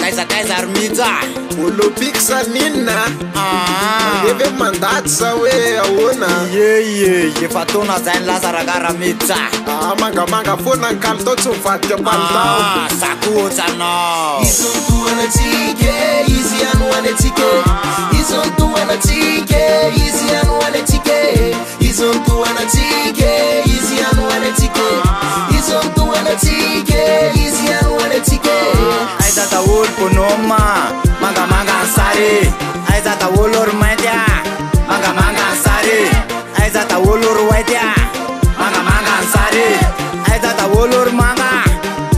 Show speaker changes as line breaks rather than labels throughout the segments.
Kaiza kaiza ry Mijo a!
Olympics n'inona?
Aa!
Mandeha ve mandady sa hoe ahoana?
Ie ie, efa taona zay nilaza rangahy Ramijo a!
Aa mangamanga foana ny kalitao tsy mivadika palitao.
Aa, za koa ohatranao.
Izy no tohanantsika e, izy ihany ho any antsika e. Izy no tohanantsika e, izy ihany ho any antsika e. Izy no tohanantsika e, izy ihany ho any antsika e. Izy no tohanantsika e, izy ihany ho any antsika e.
Aiza daholo bonhomme a! Mangamanga ny sary e! Aiza daholo ry mainty a! Mangamanga ny sary e! Aiza daholo ry white a! Mangamanga ny sary e! Aiza daholo ry manga a!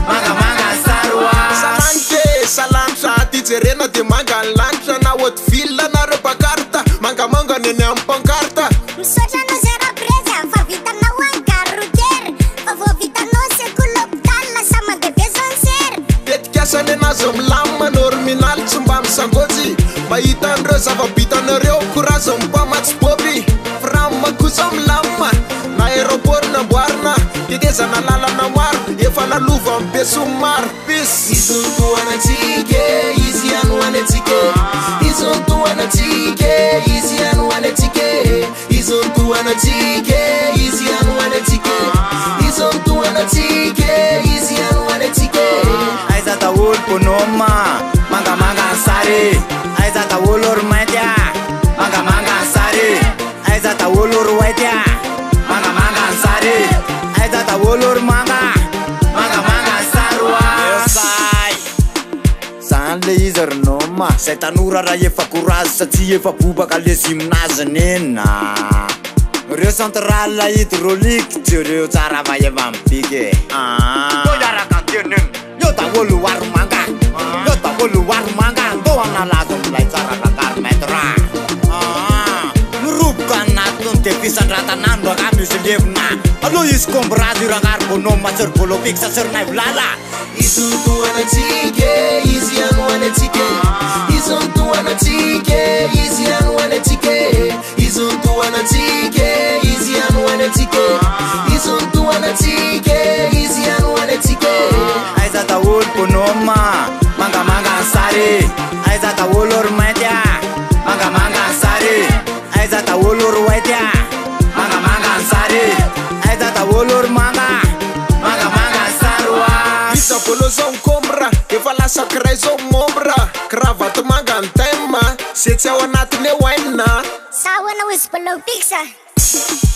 Mangamanga ny sary oa!
Salanitra e, salanitra aty jerena dia manga ny lanitra na haute ville nareo pancarte mangamanga ny eny amin'ny pancarte.
Misaotra anao zay Raprezy a, fa vitanao any gare routière, fa vao vitanao ny sekoly l'hôpital, lasa mandeha be zao ny sery.
Tetikasa nenazy milamina norminaly tsy mba misangôjy mahita an'ireo zava-bitanareo courage ny mpamatsy bôby fram kosa milamina na aéroport namboarina tetezana lalana maro efa lalovan'ny besinimaro peace.
Izy no tohanantsika e, izy ihany ho any antsika e. Izy no tohanantsika e, izy ihany ho any antsika e. Izy no tohanantsika e, izy ihany ho any antsika e. Izy no tohanantsika e, izy ihany ho any antsika e.
Aiza daholo bonhomme a! Mangamanga ny sary e! Aiza daholo ry mainty a! Mangamanga ny sary e! Aiza daholo ry white a! Mangamanga ny sary e! Aiza daholo ry manga a! Mangamanga ny sary oa! Esay! Zany le izy ry noma! Zay tanora raha efa courage satria efa bobaka le gymnase nena! Reo centrale hydraulique jereo tsara fa efa mipiky e! Aa! Eo hiaraka antenina! Eo daholo ary manga! Eo daholo ary manga! Ndao hanalazo milay tsara rangahy maître a! Aa! Miroboka anatiny de fisandratana andro angaha misy levona! Aleo hisy combrage io rangahy ry bonhomme sy ry bolopix sy ry naivolala!
Izy no tohanantsika e, izy ihany ho any antsika e. Izy no tohanantsika e, izy ihany ho any antsika e. Izy no tohanantsika e, izy ihany ho any antsika e. Izy no tohanantsika e, izy ihany ho any antsika e.
Aiza daholo bonhomme a! Mangamanga ny sary e! Aiza daholo ry mainty a! Mangamanga ny sary e! Aiza daholo ry white a! Mangamanga ny sary e! Aiza daholo ry manga a! Mangamanga ny sary oa!
Iza bolo zao mikombra efa lasa kiray zao membre Cravate manga ny thème ze tsy ao anatiny eo hainina.
Sa ahoana hozy Bolong Pix a?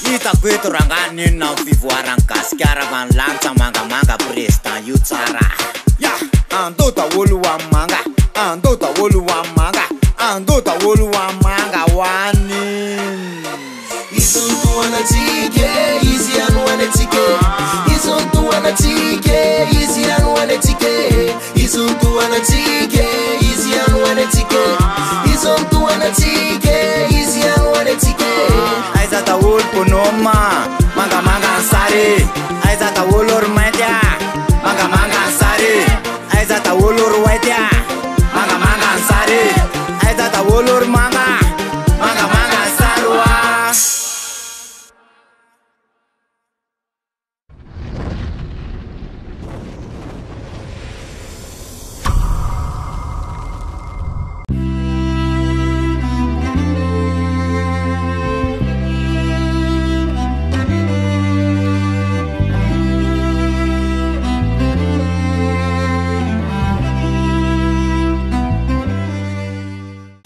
Hitako eto rangahy n'inona ny fivoaran'i gasikara fa ny lanitra mangamanga président io tsara ya! Andao daholo ho any manga, andao daholo ho any manga, andao daholo ho any manga ho any.
Izy no tohanantsika e, izy ihany ho any antsika e. Izy no tohanantsika e, izy ihany ho any antsika e. Izy no tohanantsika e, izy ihany ho any antsika e. Izy no tohanantsika e, izy ihany ho any antsika e.
Aiza daholo bonhomme a! Mangamanga ny sary e! Aiza daholo ry mainty a! Mangamanga ny sary e! Aiza daholo ry white a! Mangamanga ny sary e! Aiza daholo ry manga a! Mangamanga ny sary oa!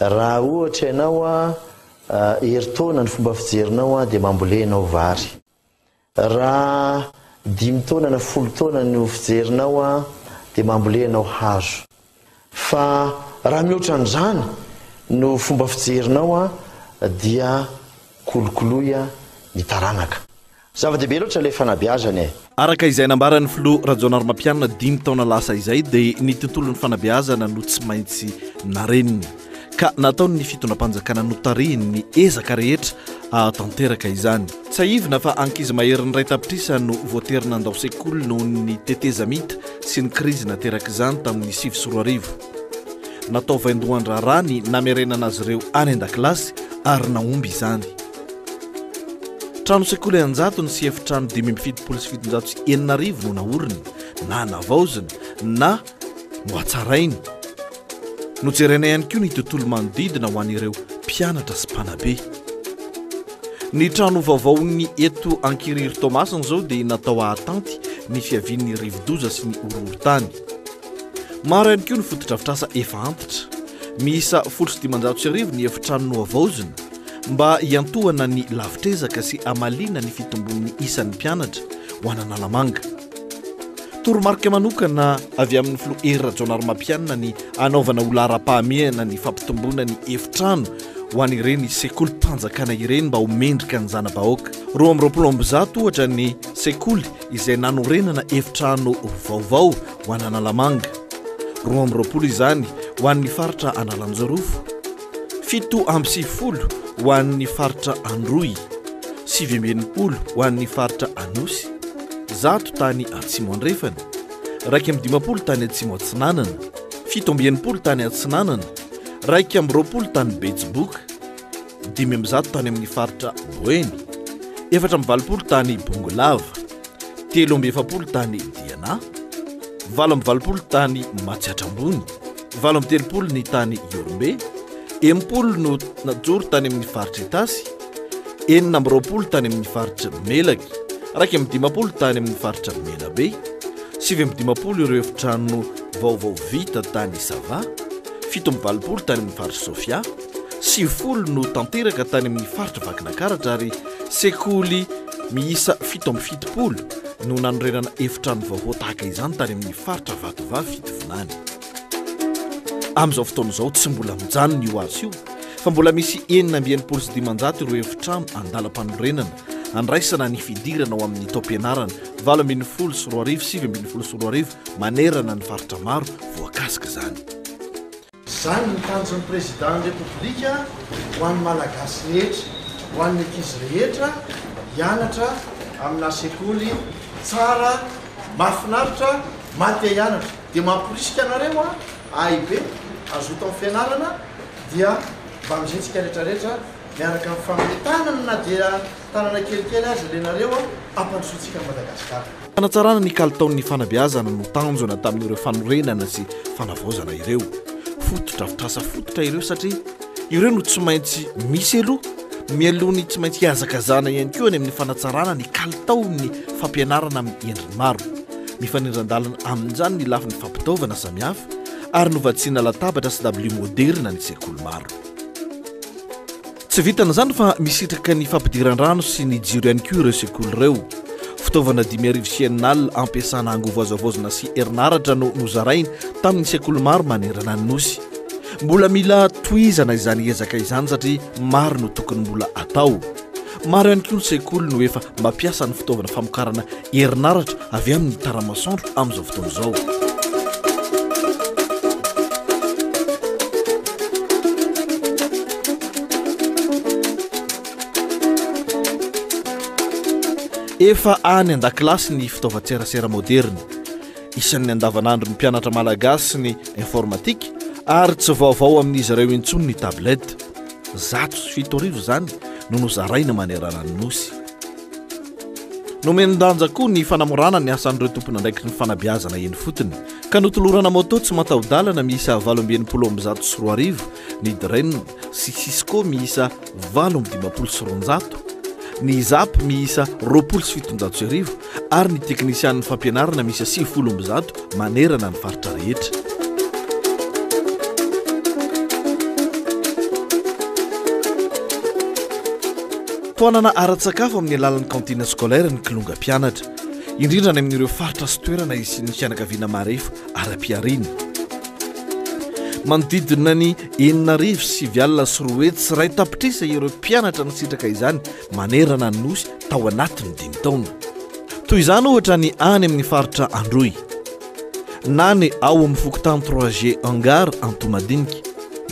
Raha ohatra ianao herintaona ny fomba fijerinao dia mambolea ianao vary. Raha dimy taona na folo taona no fijerinao dia mambolea ianao hazo. Fa raha mihoatra an'izany no fomba fijerinao dia kolokoloy ny taranaka. Zava-dehibe loatra ilay fanabeazana e!
Araka izay nambaran'ny filoha Rajaonarimampianina dimy taona lasa izay dia ny tontolon'ny fanabeazana no tsy maintsy narenina ka nataon'ny fitondram-panjakana notarihiny ny ezaka rehetra ahatanteraka izany. Tsiahivina fa ankizy maherin'ny iray tapitrisa no voatery nandao sekoly noho ny tetezamita sy ny krizy naterak'izany tamin'ny 2009. Natao vaindohan-draharaha ny namerenana azy ireo any an-dakilasy ary nahomby izany. Trano sekoly an-jatony sy efitrano 675 no naorina na navaozina na nohatsaraina. Nojerena ihany koa ny tontolo manodidina ho an'ireo mpianatra sy mpanabe. Ny trano vaovaon'ny eto Ankirihiry Toamasina izao dia natao hahatanty ny fiavian'ny rivodoza sy ny horohorontany. Maro ihany koa ny fotodrafitrasa efa antitra. Miisa 1510 ny efitrano nohavaozina mba hiantohana ny lavitr'ezaka sy hamaliana ny fitombon'ny isan'ny mpianatra ho an'Analamanga. Toromarika manokana avy amin'ny filoha Hery Rajaonarimampianina ny hanaovana ho laharam-pahamehana ny fampitomboana ny efitrano ho an'ireny sekolim-panjakana ireny mba ho mendrika ny zana-bahoaka. 122 ohatra ny sekoly izay nanorenana efitrano vaovao ho an'Analamanga. 22 izany ho an'ny faritra Analanjirofo, 97 ho an'ny faritra Androy, 69 ho an'ny faritra Anosy, 100 tany Atsimo Andrefana, 51 tany Atsimo Atsinanana, 67 tany Atsinanana, 21 tany Betsiboka, 105 tany amin'ny faritra Boeny, 84 tany Bongolava, 43 tany Diana, 88 tany Matsiatra Ambony, 38 ny tany Ihorombe, 60 no najoro tany amin'ny faritra Itasy, 26 tany amin'ny faritra Melaky, 51 tany amin'ny faritra Menabe, 59 ireo efitrano vaovao vita tany Sava, 87 tany amin'ny faritra Sofia, 90 no tanteraka tany amin'ny faritra Vakinakaratra ary sekoly miisa 77 no nanorenana efitrano vaovao tahaka izany tany amin'ny faritra Vatovavy Fitovinany. Amin'izao fotoana izao tsy mbola mijanona io asa io fa mbola misy 566 ireo efitrano andalam-panorenana andraisana ny fidirana ao amin'ny taom-pianarana 2018 2019 manerana ny faritra maro voakasika izany.
Izany ny tanjon'ny Président ny Repoblika ho an'ny Malagasy rehetra, ho an'ny ankizy rehetra hianatra amina sekoly tsara, mahafinaritra, maha te hianatra. Dia mamporisika anareo aho, AIB, hazoto amin'ny fianarana dia mba amin'izay tsika rehetra rehetra miaraka mifanome tanana na dia tanana kelikely aza ilenareo hampandrosoantsika an'i Madagasikara.
Fanatsarana ny kalitaon'ny fanabeazana no tanjona tamin'ireo fanorenana sy fanavaozana ireo. Fotodrafitrasa fototra ireo satria ireo no tsy maintsy misy aloha mialoha ny tsy maintsy hihazakazahana ihany koa any amin'ny fanatsarana ny kalitaon'ny fampianarana amin'ny endriny maro. Mifanindran-dalana amin'izany ny lafiny fampitaovana samihafa ary novatsiana latabatra sy dabilio moderina ny sekoly maro. Tsy vitan'izany fa misitraka ny fampidiran-drano sy ny jiro ihany koa ireo sekoly ireo. Fitaovana 6500 ampiasana angovo azo havaozina sy herinaratra no nozaraina tamin'ny sekoly maro manerana ny Nosy. Mbola mila tohizana izany ezaka izany satria maro no tokony mbola atao. Maro ihany koa ny sekoly no efa mampiasa ny fitaovana famokarana herinaratra avy amin'ny tara-masoandro amin'izao fotoana izao. Efa any an-dakilasy ny fitaovan-tserasera moderina. Isan'ny andavanandron'ny mpianatra malagasy ny informatika ary tsy vaovao amin'izy ireo intsony ny tablette. 7100 izany no nozaraina manerana ny Nosy. Nomen-danja koa ny fanamorana ny asan'ireo tompon'andraikitry ny fanabeazana eny ifotony, ka notolorana moto tsy mataho-dalana miisa 2168, ny Dren sy Cisco miisa 258, ny Zap miisa 1720 ary ny teknisianin'ny fampianarana miisa 190 manerana ny faritra rehetra. Tohanana ara-tsakafo amin'ny alalan'ny cantine scolaire ny kilonga mpianatra, indrindra any amin'ireo faritra sy toerana isian'ny fianakaviana marefo ara-pihariana. Manodidina ny 269 tapitrisa ireo mpianatra nisitraka izany manerana ny Nosy tao anatin'ny dimy taona. Toy izany ohatra ny any amin'ny faritra Androy. Na ny ao amin'ny fokontany 3G Hangar Antohomadinika.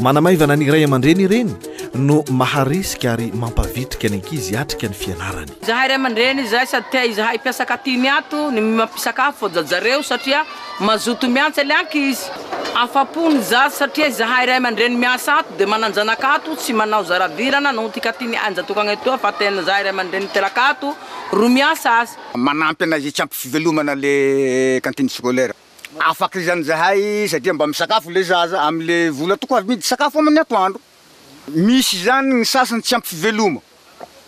Manamaivana ny ray aman-dreny ireny no maharisika ary mampavitrika ny ankizy hiatrika ny fianarany.
Izahay ray aman-dreny izahay sady tea izahay mpiasa katiny ato ny mampisakafo jareo satria mazoto miantsy le ankizy. Afapo ny zaza satria izahay ray aman-dreny miasa ato dia manan-janaka ato tsy manao zaravirana noho ty katiny anjatokagna etoa fa tena zahay ray aman-dreny teraka ato ro miasa azy.
Manampy anay tsy ampy fivelomana le cantine scolaire. Afaka izany zahay satria mba misakafo le zaza amle vola toko avy midy sakafo aminy atoandro. Misy izany ny sasany tsy ampy fiveloma,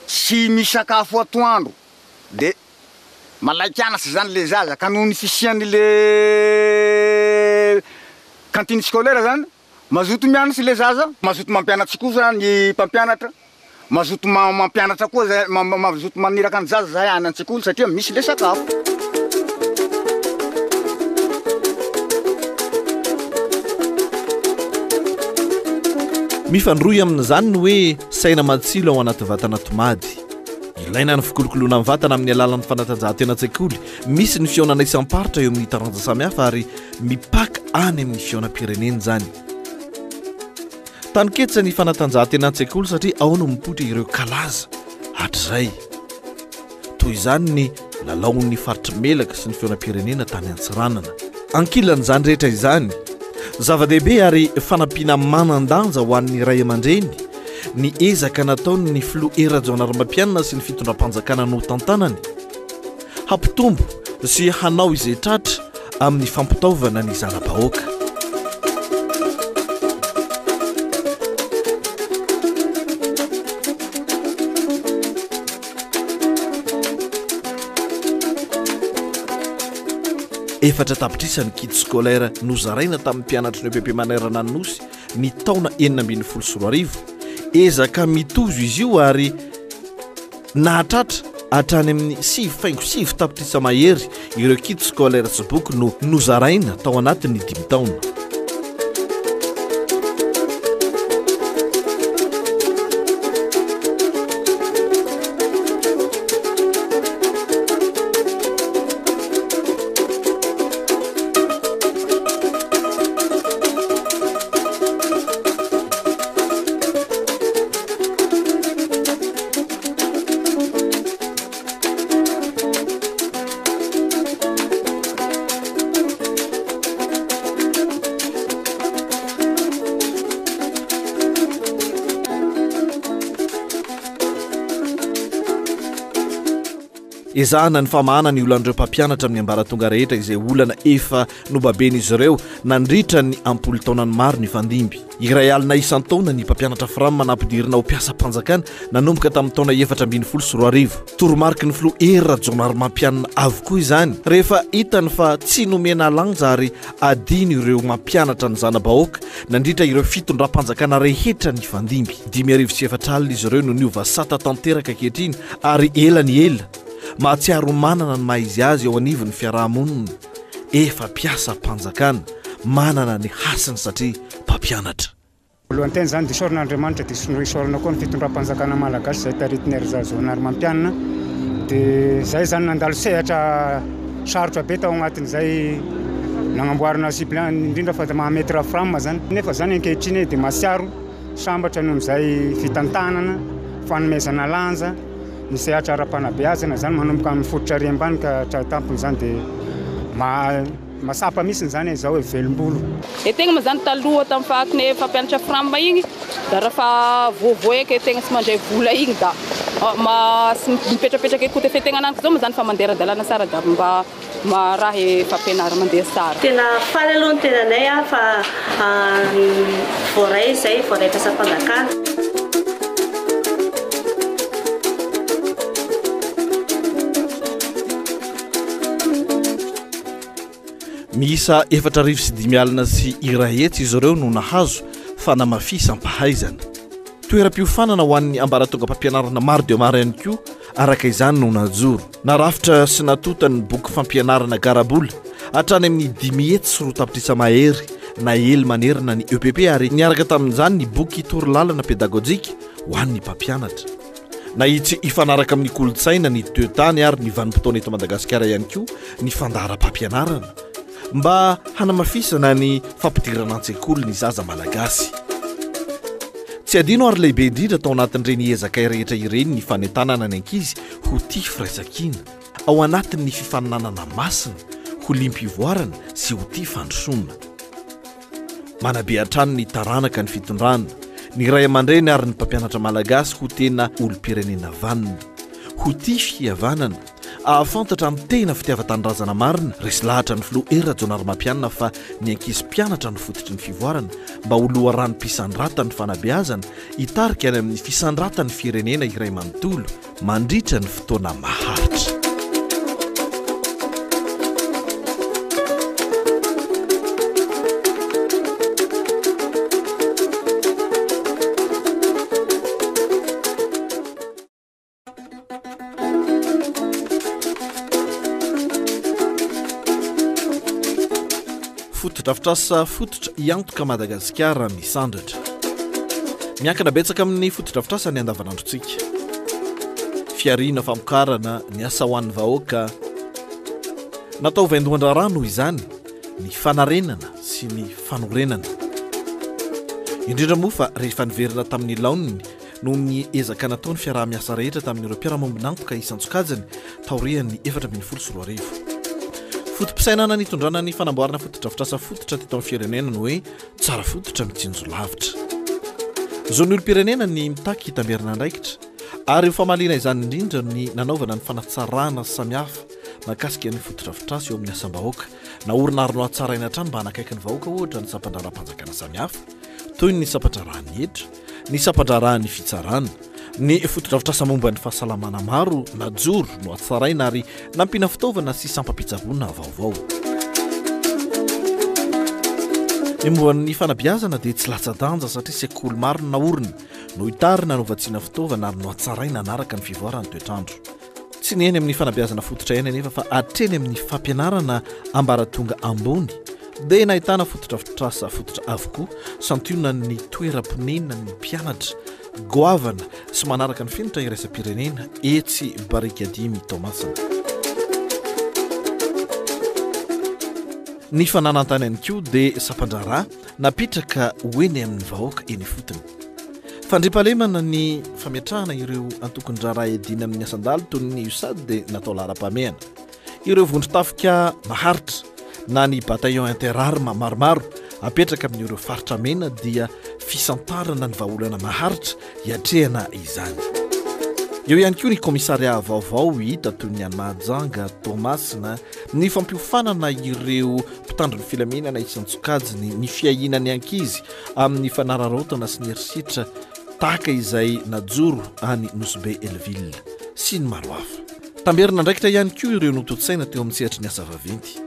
tsy misakafo atoandro de malaikianatra izany le zaza ka noho ny fisiany le cantine scolaire zany mazoto mianatry le zaza, mazoto mampianatry kosa ny mpampianatra, mazoto mampianatra koa zay, mazoto maniraka ny zaza zahay any an-tsekoly satria misy le sakafo.
Mifandrohy amin'izany ny hoe saina matsilo ao anaty vatana tomady. Ilaina ny fikolokoloana ny vatana amin'ny alalan'ny fanatanjahantena an-tsekoly. Misy ny fihaonana isam-paritra eo amin'ny taranja samihafa ary mipaka any amin'ny fihaonam-pirenena izany. Taninketsa ny fanatanjahantena an-tsekoly satria ao no mipoitra ireo kalaza hatrizay. Toy izany ny lalaon'ny faritr'i Melaka sy ny fihaonam-pirenena tany Antsiranana. Ankilan'izany rehetra izany, zava-dehibe ary fanampiana manan-danja ho an'ny ray aman-dreny ny ezaka nataon'ny filoha Hery Rajaonarimampianina sy ny fitondram-panjakana notantanany hampitombo sy hanao izay tratra amin'ny fampitaovana ny zana-bahoaka. 4 tapitrisa ny kit scolaire nozaraina tamin'ny mpianatry ny EPP manerana ny Nosy ny taona 2016. Ezaka mitozo izy io ary Nahatratra hatrany amin'ny 9,9 tapitrisa mahery ireo kits scolaires sy boky no nozaraina tao anatin'ny dimy taona. Ezahana ny famahana ny olan'ireo mpampianatra amin'ny ambaratonga rehetra izay olana efa nobaben'izy ireo nandritra ny am-polo taonany maro nifandimby. Iray alina isan-taona ny mpampianatra Fram nampidirina ho mpiasam-panjakana nanomboka tamin'ny taona 2014. Toromariky ny filoha Hery Rajaonarimampianina avokoa izany rehefa hitany fa tsy nomena lanja ary adino ireo mampianatra ny zana-bahoaka nandritra ireo fitondram-panjakana rehetra nifandimby. 4004 izy ireo no niova sata tanteraka ankehitriny ary ela ny ela mahatsiaro ho manana ny maha izy azy eo anivon'ny fiaraha-monina. Efa mpiasam-panjakana manana ny hasiny satria mpampianatra.
Voalohany teny izany dia isaorana Andriamanitra dia isaorana koa ny fitondram-panjakana malagasy izay taritin'i Hery Rajaonarimampianina. Dia izay izany nandalo sehatra sarotra be tao anatin'izay nagnamboarana suppléant indrindra fa maha maître fram izany. Nefa izany ankehitriny dia mahatsiaro sambatra noho izay fitantanana, fanomezana lanja ny sehatra ara-panabeazana izany manomboka amin'ny fototra ary ambany ka hatramin'ny tampony izany dia mahatsapa mihitsy izany izao hoe velom-bolo.
E tegna ma zany taloha tamin'ny fahakine fampianatra fram igny da rafa voavoa eky tegna tsy mandray vola igny da ma sy mipetrapetraka eky koa fe tegna ananiko zao ma zany fa mandeha ara-dalàna tsara da mba raha e fampianara mandeha tsara.
Tena faly aloha ny tenanay fa voaray izay, voaray mpiasam-panjakana.
Miisa 504 izy ireo no nahazo fanamafisam-pahaizana. Toeram-piofanana ho an'ny ambaratongam-pampianarana maro dia maro ihany koa araka izany no najoro. Narafitra sy natonta ny boky fampianarana garabola hatrany amin'ny 250 tapitrisa mahery naely manerana ny EPP ary niaraka tamin'izany ny boky torolalana pedagojika ho an'ny mpampianatra. Nahitsy hifanaraka amin'ny kolontsaina, ny toetany ary ny vanim-potoana eto Madagasikara ihany koa ny fandaharam-pampianarana mba hanamafisana ny fampidirana an-tsekoly ny zaza malagasy. Tsy adino ary lehibe indrindra tao anatin'ireny ezaka rehetra ireny ny fanentanana ny ankizy ho tia firaisankina, ao anatin'ny fifaninanana masina, ho liam-pivoarana sy ho tia fandrosoana. Manabe hatrany ny taranaka ny fitondrana, ny ray aman-dreny ary ny mpampianatra malagasy ho tena olom-pirenena vanona, ho tia fihavanana. hahafantatra ny tena fitiavan-tanindrazana marina. Resy lahatra ny filoha Hery Rajaonarimampianina fa ny ankizy mpianatra no fototry ny fivoarana mba ho loharanom-pisandratan'ny fanabeazana hitarika any amin'ny fisandratan'ny firenena iray manontolo mandritra ny fotoana maharitra. Fotodrafitrasa fototra hiantoka Madagasikara misandratra. Miankina betsaka amin'ny fotodrafitrasa ny andavanandrontsika. Fihariana, famokarana, ny asa ho an'ny vahoaka. Natao vaindohan-draharaha noho izany ny fanarenana sy ny fanorenana. Indrindra moa fa rehefa niverina tamin'ny laoniny noho ny ezaka natao ny fiaraha-miasa rehetra tamin'ireo mpiara-mombon'antoka isan-tsokajiny taorian'ny 2014. Foto-pisainana nitondrana ny fanamboarana fotodrafitrasa fototra teto amin'ny firenena ny hoe tsara fototra mitsinjo lavitra. Zon'ny olom-pirenena ny mitaky hitamberina andraikitra ary ho famaliana izany indrindra ny nanaovana ny fanatsarana samihafa mahakasika ny fotodrafitrasa eo amin'ny asam-bahoaka. Naorina ary nohatsaraina hatrany mba hanakaiky ny vahoaka ohatra ny sampan-draharaham-panjakana samihafa toy ny sampan-draharahan'ny hetra, ny sampan-draharahan'ny fitsarana, ny fotodrafitrasa momba ny fahasalamana maro najoro nohatsaraina ary nampiana fitaovana sy sampam-pitsaboana vaovao. Ny momba ny fanabeazana dia tsy latsa-danja satria sekoly maro no naorina, nohitarina, novatsiana fitaovana ary nohatsaraina hanaraka ny fivoaran'ny toetr'andro. Tsy ny eny amin'ny fanabeazana fototra ihany anefa fa hatreny amin'ny fampianarana ambaratonga ambony dia nahitana fotodrafitrasa fototra avokoa, santionan'ny toeram-ponenan'ny mpianatra goavana sy manaraka ny fenitra iraisam-pirenena etsy Barikadimy Toamasina. Ny fananan-tany ihany koa dia sampan-draharaha napetraka ho eny amin'ny vahoaka eny ifotony. Fandriampahalemana ny fametrahana ireo antokon-draharaha iadiana amin'ny asan-dahalo toy ny USAD dia natao laharam-pahamehana. Ireo vondron-tafika maharitra na ny bataillon interarmes maromaro apetraka amin'ireo faritra mena dia fisantarana ny vahaolana maharitra hiatrehana izany. Eo ihany koa ny commissariat vaovao hita toy ny any Mahajanga, Toamasina, ny fampiofanana ireo mpitandro ny filaminana isan-tsokajiny, ny fiahiana ny ankizy amin'ny fanararaotana sy ny herisetra tahaka izay najoro any Nosy Be Helleville sy ny maro hafa. Tamberin'andraikitra ihany koa ireo notontosaina teo amin'ny sehatry ny asa vaventy,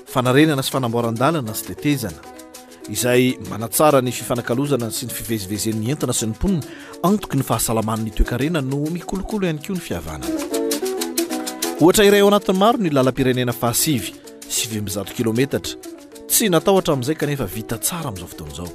fanarenana sy fanamboaran-dalana sy tetezana, izay manatsara ny fifanakalozana sy ny fivezivezen'ny entana sy ny mponina, antoky ny fahasalaman'ny toekarena no mikolokolo ihany koa ny fihavanana. Ohatra iray ao anatin'ny maro ny lalam-pirenena fahasivy, 109 kilometatra, tsy natao hatramin'izay kanefa vita tsara amin'izao fotoana izao.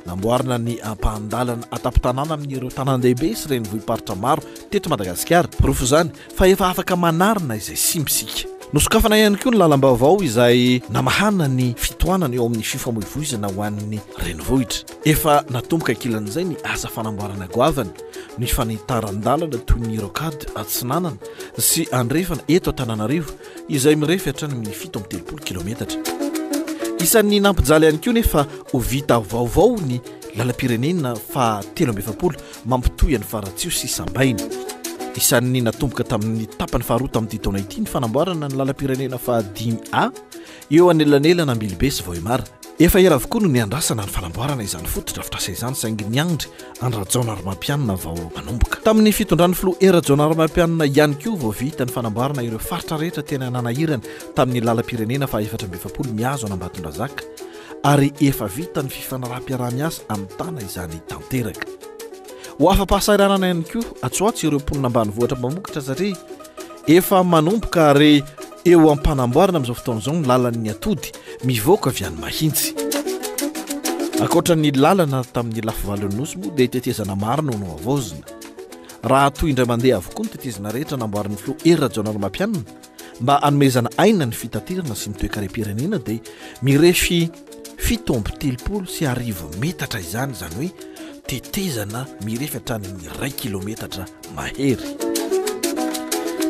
Namboarina ny ampahan-dalana an-tampon-tanàna amin'ireo tanàn-dehibe sy renivohi-paritra maro teto Madagasikara. Porofo izany fa efa afaka manarina izay simba isika. Nosokafana ihany koa ny lalam-baovao izay namahana ny fitohanana eo amin'ny fifamoivoizana ho an'ny renivohitra. Efa natomboka ankilan'izay ny asa fanamboarana goavana, ny fanitaran-dalana toy ny rocade atsinanana sy andrefana eto Antananarivo izay mirefy hatrany amin'ny 37 kilometatra. Isan'ny nampijaly ihany koa nefa ho vita vaovao ny lalam-pirenena faha 43 mampitohy an'i Faratsiho sy Sambaina. Isan'ny natomboka tamin'ny tapany faharoa tamin'ity taona ity ny fanamboarana ny lalam-pirenena fahadimy A eo anelanelan' Ambilobe sy Vohemar. Efa ela avokoa no niandrasana ny fanamboarana izany fotodrafitrasa izany saingy niandry an-dRajaonarimampianina vao manomboka. Tamin'ny fitondran'ny filoha Hery Rajaonarimampianina ihany koa vao vita ny fanamboarana ireo faritra rehetra tena nanahirana tamin'ny lalam-pirenena faha 44 mihazo an'Ambatondrazaka ary efa vita ny fifanaraham-piaraha-miasa hamitana izany tanteraka. Ho afa-pahasahiranana ihany koa atsy ho atsy ireo mponina ambanivohitra mpamokatra satria efa manomboka ary eo am-panamboarana amin'izao fotoana izao ny lalan'ny atody mivoaka avy any Mahitsy. Ankoatra ny lalana tamin'ny lafivalon'ny Nosy moa dia tetezana maro no nohavaozina. Raha toy indray mandeha avokoa ny tetezana rehetra namboarin'ny filoha Hery Rajaonarimampianina Mba hanomezana aina ny fitaterana sy ny toekarem-pirenena dia mirefy 1037 metatra izany, izany hoe tetezana mirefy hatrany amin'ny iray kilometatra mahery.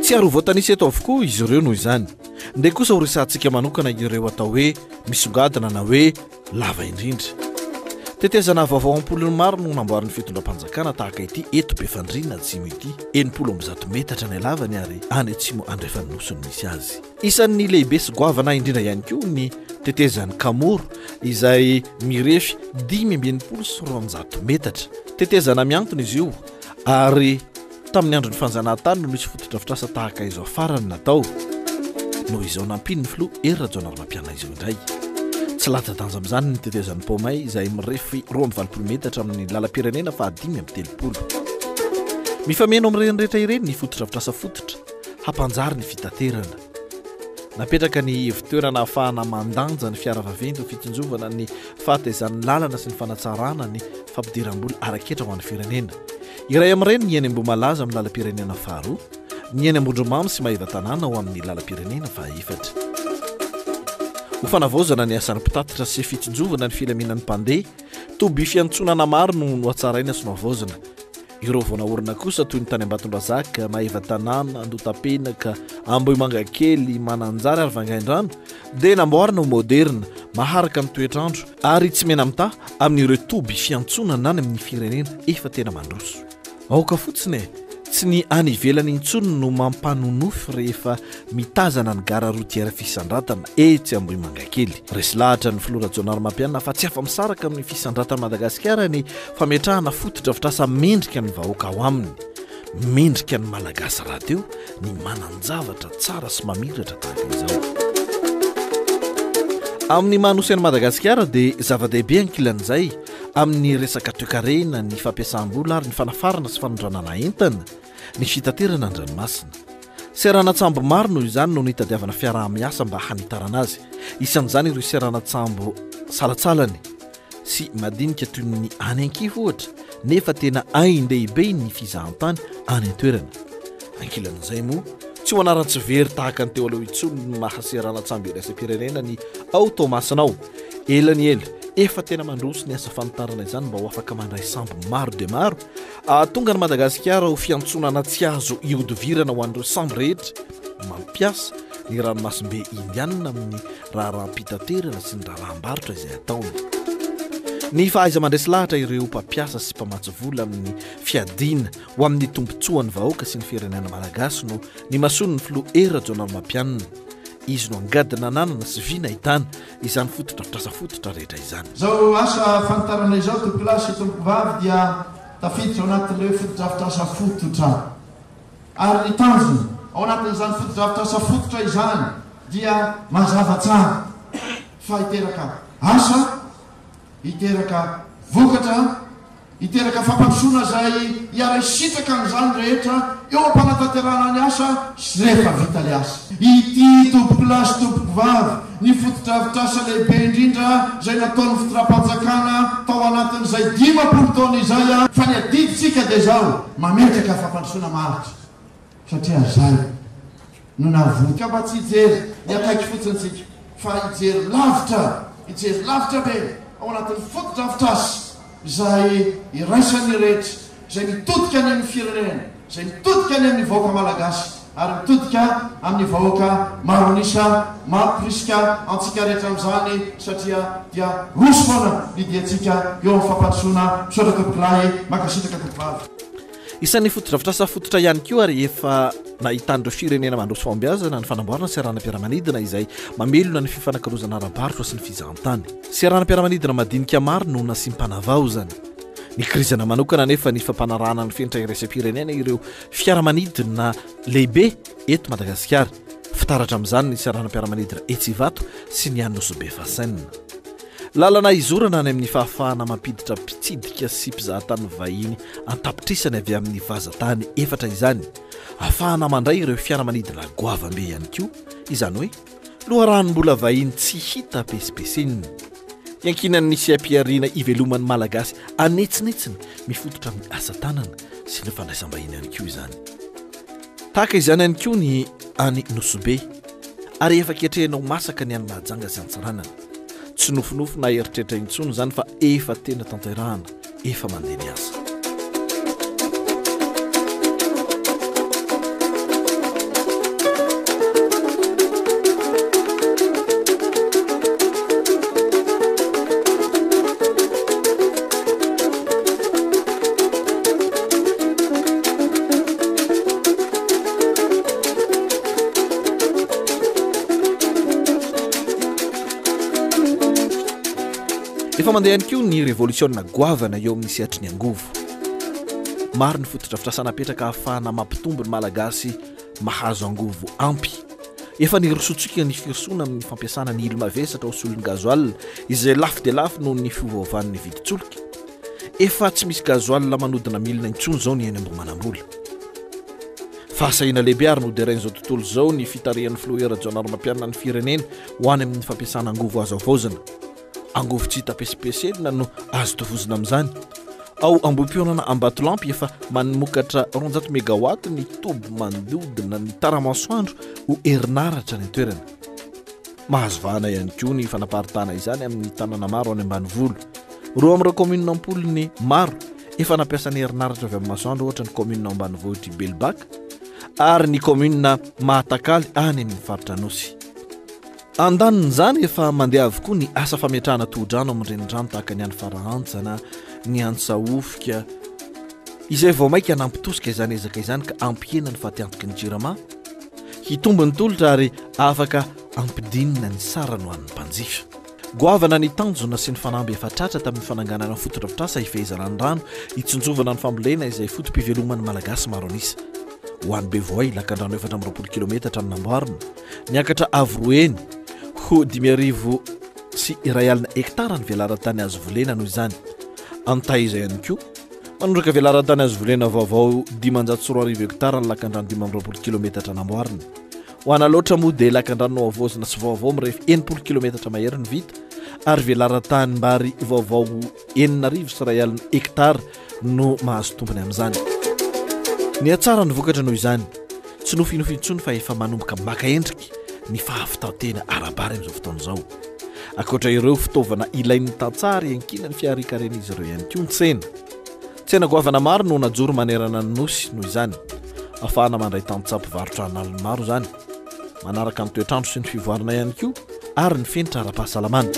Tsy ary ho voatanisa eto avokoa izy ireo noho izany. Ndeha kosa horesahantsika manokana ireo atao hoe misongadina na hoe lava indrindra. Tetezana vaovao am-polony maro no namboarin'ny fitondram-panjakana tahaka ity eto Befandriana Atsimo ity. 160 metatra ny halavany ary any atsimo andrefan'ny Nosy no misy azy. Isan'ny lehibe sy goavana indrindra ihany koa ny tetezan'i Kamoro izay mirefy 265 metatra. Tetezana mihantona izy io ary Tamin'ny andron'ny fanjanahantany no nisy fotodrafitrasa tahaka izao farany natao. Noho izao nampian'ny filoha Hery Rajaonarimampianina izao indray. Tsy latsa-danja amin'izany ny tetezan'i Pomay izay mirefy 82 metatra amin'ny lalam-pirenena faha-35. Mifameno amin'ireny rehetra ireny ny fotodrafitrasa fototra hampanjary ny fitaterana. Napetraka ny ivon-toerana ahafahana mandanja ny fiara vaventy ho fitsinjovana ny fahatezan'ny lalana sy ny fanatsarana ny fampidiram-bola ara-ketra ho an'ny firenena. Iray amin'ireny ny eny Ambohimalaza amin'ny lalam-pirenena faharoa, ny eny Ambondromamy sy Maevatanàna ao amin'ny lalam-pirenena fahaefatra. Ho fanavaozana ny asan'ny mpitatitra sy fitsinjovana ny filaminan'ny mpandeha, toby fiantsonana maro no nohatsaraina sy nohavaozina. Ireo vao naorina kosa toy ny tany Ambatondrazaka, Maevatanàna, Andotapenaka, Ambohimangakely, Mananjary ary Vangaindrano dia namboarina ho moderina, maharaka ny toetr'andro ary tsy mena-mitaha amin'ireo toby fiantsonana any amin'ny firenena efa tena mandroso. Aoka fotsiny e! Tsy ny any ivelany intsony no mampanonofy rehefa mitazana ny gara routière Fisandratana etsy Ambohimangakely. Resy lahatra ny filoha Rajaonarimampianina fa tsy afa-misaraka amin'ny fisandratan'i Madagasikara ny fametrahana fotodrafitrasa mendrika ny vahoaka ao aminy. Mendrika ny Malagasy rahateo ny manan-javatra tsara sy mamiratra tahaka izao. Amin'ny maha nosy an'i Madagasikara dia zava-dehibe ankilan'izay amin'ny resaka toekarena, ny fampiasam-bola ary ny fanafarana sy fanondranana entana, ny fitaterana an-dranomasina. Seranan-tsambo maro noho izany no nitadiavana fiaraha-miasa mba hanitarana azy. Isan'izany ireo seranan-tsambo salantsalany. sy madinika toy ny any Ankify ohatra nefa tena ain-dehibe ny fizahantany any an-toerana. Ankilan'izay moa, tsy ho anaran-tsy very tahaka ny teo aloha intsony ny maha seranan-tsambo iraisam-pirenena ny ao Toamasina ao. Ela ny ela, efa tena mandroso ny asa fanitarana izany mba ho afaka mandray sambo maro dia maro hahatonga an'i Madagasikara ho fiantsonana tsy azo ihodivirana ho an'ireo sambo rehetra mampiasa ny ranomasimbe Indianina amin'ny raharaham-pitaterana sy ny raharaham-barotra izay ataony. Ny fahaiza-mandresy lahatra ireo mpampiasa sy mpamatsy vola amin'ny fiadiana ho amin'ny tombontsoan'ny vahoaka sy ny firenena malagasy no nimasoan'ny filoha Hery Rajaonarimampianina. Izy no angady nananana sy vy nahitana izany fotodrafitrasa fototra rehetra izany.
Izao asa fanitarana izao tompokolahy sy tompokovavy dia tafiditra ao anatin'ilay hoe fotodrafitrasa fototra. Ary ny tanjona ao anatin'izany fotodrafitrasa fototra izany dia mazava tsara fa hiteraka asa, hiteraka vokatra, hiteraka fampandrosoana izay hiara-hisitraka amin'izany rehetra eo am-panatanterahana ny asa sy rehefa vita ilay asa. Ity tompokolahy sy tompokovavy, ny fotodrafitrasa lehibe indrindra izay nataon'ny fitondram-panjakana tao anatin'izay 50 taona izay, fa ny adidintsika dia izao, mametraka fampandrosoana maharitra satria zay no navoaka mba tsy hijery ny akaiky fotsiny tsika fa hijery lavitra, hijery lavitra be ao anatin'ny fotodrafitrasa izay iraisan'ny rehetra, izay mitodika any amin'ny firenena, izay mitodika any amin'ny vahoaka malagasy ary mitodika amin'ny vahoaka maro an'isa mampirisika antsika rehetra amin'izany satria dia roso foana ny diantsika eo amin'ny fampandrosoana. Misaotra tompokolahy, mankasitraka tompovavy.
Isan'ny fotodrafitrasa fototra ihany koa ary efa nahitan'ireo firenena mandroso fahombiazana ny fanamboarana seranam-piaramanidina izay mamelona ny fifanakalozana ara-barotra sy ny fizahantany. Seranam-piaramanidina madinika maro no nasiam-panavaozana. Nikirizana manokana anefa ny fampanarahana ny fenitra iraisam-pirenena ireo fiaramanidina lehibe eto Madagasikara. Fitaratra amin'izany ny seranam-piaramanidina etsy Ivato sy ny any Nosy Be Fascène. Lalana hizorana any amin'ny fahafahana mampiditra mpitsidika sy mpizahatany vahiny an-tapitrisany avy amin'ny vazantany efatra izany. Ahafahana mandray ireo fiaramanidina goavambe ihany koa, izany hoe loharanom-bola vahiny tsy hita pesipesenina. Iankinan'ny seha-pihariana iveloman'ny Malagasy anetsinetsiny mifototra amin'ny asa tanana sy ny fandraisam-bahiny ihany koa izany. Tahaka izany ihany koa ny any Nosy Be ary efa ketrehina ho masaka ny any Mahajanga sy Antsiranana. Tsy nofinofy na eritreritra intsony izany fa efa tena tanterahana, efa mandeha ny asa. Efa mandeha ihany koa ny revolisiona goavana eo amin'ny sehatry ny angovo. Maro ny fotodrafitrasa napetraka ahafahana mampitombo ny Malagasy mahazo angovo ampy. Efa nirosoantsika ny firosoana amin'ny fampiasana ny ilo mavesatra ho solon'ny gasoil izay lafo dia lafo noho ny fiovaovan'ny vidin-tsolika. Efa tsy misy gasoil manodina milina intsony izao ny eny Ambohimanambola. Fahasahiana lehibe ary noderain'izao tontolo izao ny fitarihan'ny filoha Hery Rajaonarimampianina ny firenena ho any amin'ny fampiasana angovo azo havaozina. Angovo tsy hita pesipesenina no azo tovozina amin'izany. Ao Ambohipihaonana Ambatolampy efa mamokatra 200 megawatt ny toby manodidina ny tara-masoandro ho herinaratra any an-toerana. Mahazo vahana ihany koa ny fanaparitahana izany amin'ny tanàna maro any ambanivolo. Roa amin'ireo kaominina am-polony maro efa nampiasa ny herinaratra avy amin'ny masoandro ohatra ny kaominina ao ambanivohitr'i Belobaka ary ny kaominina Mahatakaly any amin'ny faritra Anosy. Andanin'izany, efa mandeha avokoa ny asa fametrahana tohodrano amin'ny renirano tahaka ny any Farahantsana, ny Antsahofika, izay vao mainka nampitosika izany ezaka izany ka hampihena ny fatiantoky ny Jirama, hitombo ny tolotra ary afaka hampidinina ny sarany ho an'ny mpanjifa. Goavana ny tanjona sy ny fanamby efa tratra tamin'ny fananganana fotodrafitrasa hifehezana ny rano, hitsinjovana ny fambolena izay foto-piveloman'ny Malagasy maro an'isa. Ho an'i Bevoay, lakandrano 24 kilometatra no namboarina, niakatra avo roa heny ho 1051 hektara ny velaran-tany azo volena noho izany. Antaiza ihany koa, manondraka velaran-tany azo volena vaovao 2500 hektara ny lakandrano 25 kilometatra namboarina. Ho an'Alaotra moa dia lakandrano nohavaozina sy vaovao mirefy 60 kilometatra mahery no vita ary velaran-tanimbary vaovao 1060 hektara no mahazo tombony amin'izany. Nihatsara ny vokatra noho izany. Tsy nofinofy intsony fa efa manomboka maka endrika ny fahavitan-tena ara-bary amin'izao fotoana izao. Ankoatra ireo fitaovana ilain'ny tantsaha ary iankinan'ny fiharian-karen'izy ireo ihany koa ny tsena. Tsena goavana maro no najoro manerana ny Nosy noho izany. Ahafahana mandray tantsaha mpivarotra an'aliny maro izany. Manaraka ny toetr'andro sy ny fivoarana ihany koa ary ny fenitra ara-pahasalamana.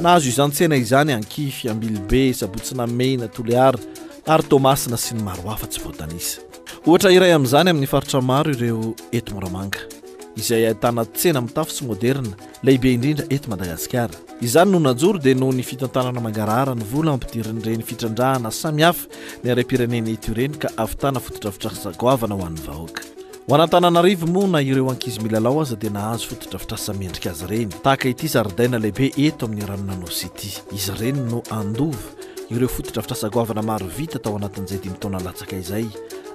Nahazo izany tsena izany Ankify, Ambilobe, Sabotsy Namehina, Toliara ary Toamasina sy ny maro hafa tsy voatanisa. Ohatra iray amin'izany amin'ny faritra maro ireo eto Moramanga, izay ahitana tsena mitafo sy moderina lehibe indrindra eto Madagasikara. Izany no najoro dia noho ny fitantanana mangarahara ny vola ampidirin'ireny fitrandrahana samihafa ny harem-pirenena eto ireny ka ahavitana fotodrafitrasa goavana ho an'ny vahoaka. Ho an'Antananarivo moa na ireo ankizy milalao aza dia nahazo fotodrafitrasa mendrika azy ireny, tahaka ity zaridaina lehibe eto amin'ny ranon'Anosy ity. Izy ireny no handova ireo fotodrafitrasa goavana maro vita tao anatin'izay dimy taona latsaka izay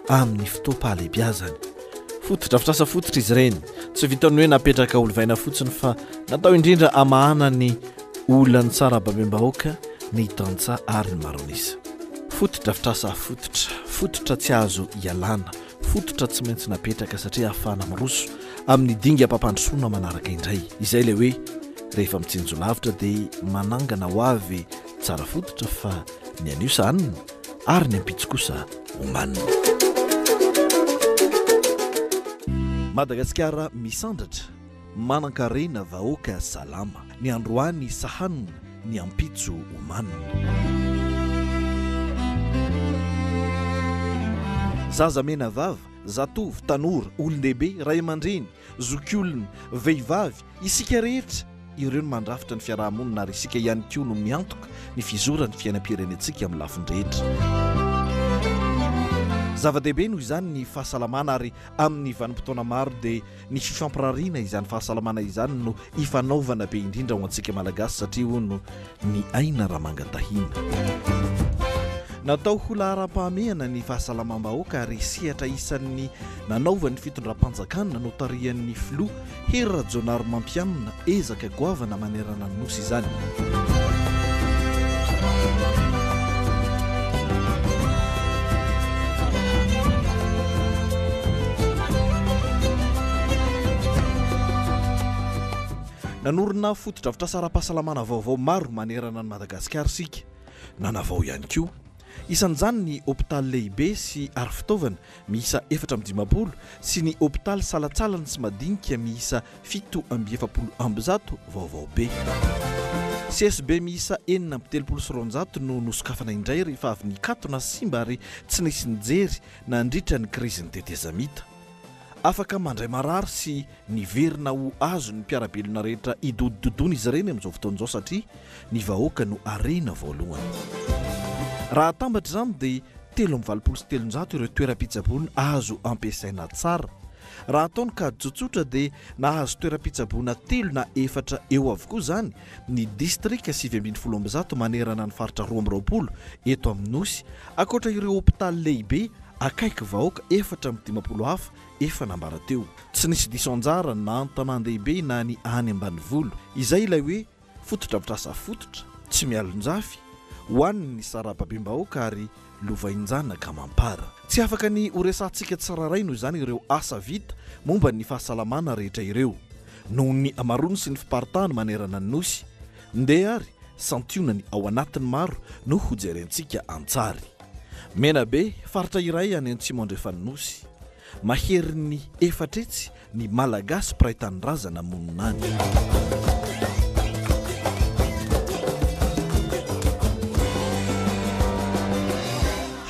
amin'ny fotoam-pahalehibiazany. Fotodrafitrasa fototra izy ireny. Tsy vitan'ny hoe napetraka holovaina fotsiny fa natao indrindra hamahana ny olan'ny sarababem-bahoaka, ny tantsaha ary ny maro an'isa. Fotodrafitrasa fototra, fototra tsy azo ialana, fototra tsy maintsy napetraka satria ahafahana miroso amin'ny dingam-pampandrosoana manaraka indray. Izay ilay hoe rehefa mitsinjo lavitra dia manangana ho avy tsara fototra fa ny anio sahanina ary ny ampitso kosa omanina. Madagasikara misandratra, manankarena vahoaka salama. Ny androany sahanina, ny ampitso omanina. Zaza menavava, zatovo, tanora, olon-dehibe, ray aman-dreny, zokiolona, vehivavy, isika rehetra, Ireo no mandrafitra ny fiaraha-monina ary isika ihany koa no miantoka ny fizoran'ny fiainam-pirenentsika amin'ny lafiny rehetra. Zava-dehibe noho izany ny fahasalamana ary amin'ny vanim-potoana maro dia ny fifampirariana izany fahasalamana izany no ifanaovana be indrindra ho antsika Malagasy satria hono ny aina ramangatahiana. Natao ho laharam-pahamehana ny fahasalamam-bahoaka ary sehatra isan'ny nanaovan'ny fitondram-panjakana notarihan'ny filoha Hery Rajaonarimampianina ezaka goavana manerana ny Nosy izany. Nanorina fotodrafitrasa ara-pahasalamana vaovao maro manerana an'i Madagasikara isika. Nanavao ihany koa. Isan'izany ny hopitaly lehibe sy ary fitaovana miisa 54 sy ny hopitaly salantsalany sy madinika miisa 147 vaovao be. CSB miisa 236 no nosokafana indray rehefa avy nikatona simba ary tsy nisy nijery nandritra ny krizin'ny tetezamita. Afaka mandray marary sy niverina ho azon'ny mpiara-belona rehetra hidodododoana izy ireny amin'izao fotoana izao satria ny vahoaka no harena voalohany. Raha atambatra izany dia 383 ireo toeram-pitsaboana azo ampiasaina tsara. Raha atao ny kajy tsotsotra dia nahazo toeram-pitsaboana telo na efatra eo avokoa izany ny distrika 119 manerana ny faritra 22 eto amin'ny Nosy, ankoatra ireo hopitaly lehibe akaiky vahoaka 54 hafa efa nambara teo. Tsy nisy diso anjara na an-tanàn-dehibe na ny any ambanivolo. Izay ilay hoe fotodrafitrasa fototra, tsy mialon-jafy, ho an'ny sarababem-bahoaka ary lovain-janaka amam-para. Tsy afaka ny horesahantsika tsirairay noho izany ireo asa vita momba ny fahasalamana rehetra ireo, noho ny hamaroany sy ny fiparitahany manerana ny Nosy. Ndeha ary santionany ao anatin'ny maro no hojerentsika an-tsary. Menabe, faritra iray any antsimo andrefan'ny Nosy. Maherin'ny efatretsy ny Malagasy mpiray tanindrazana monina any.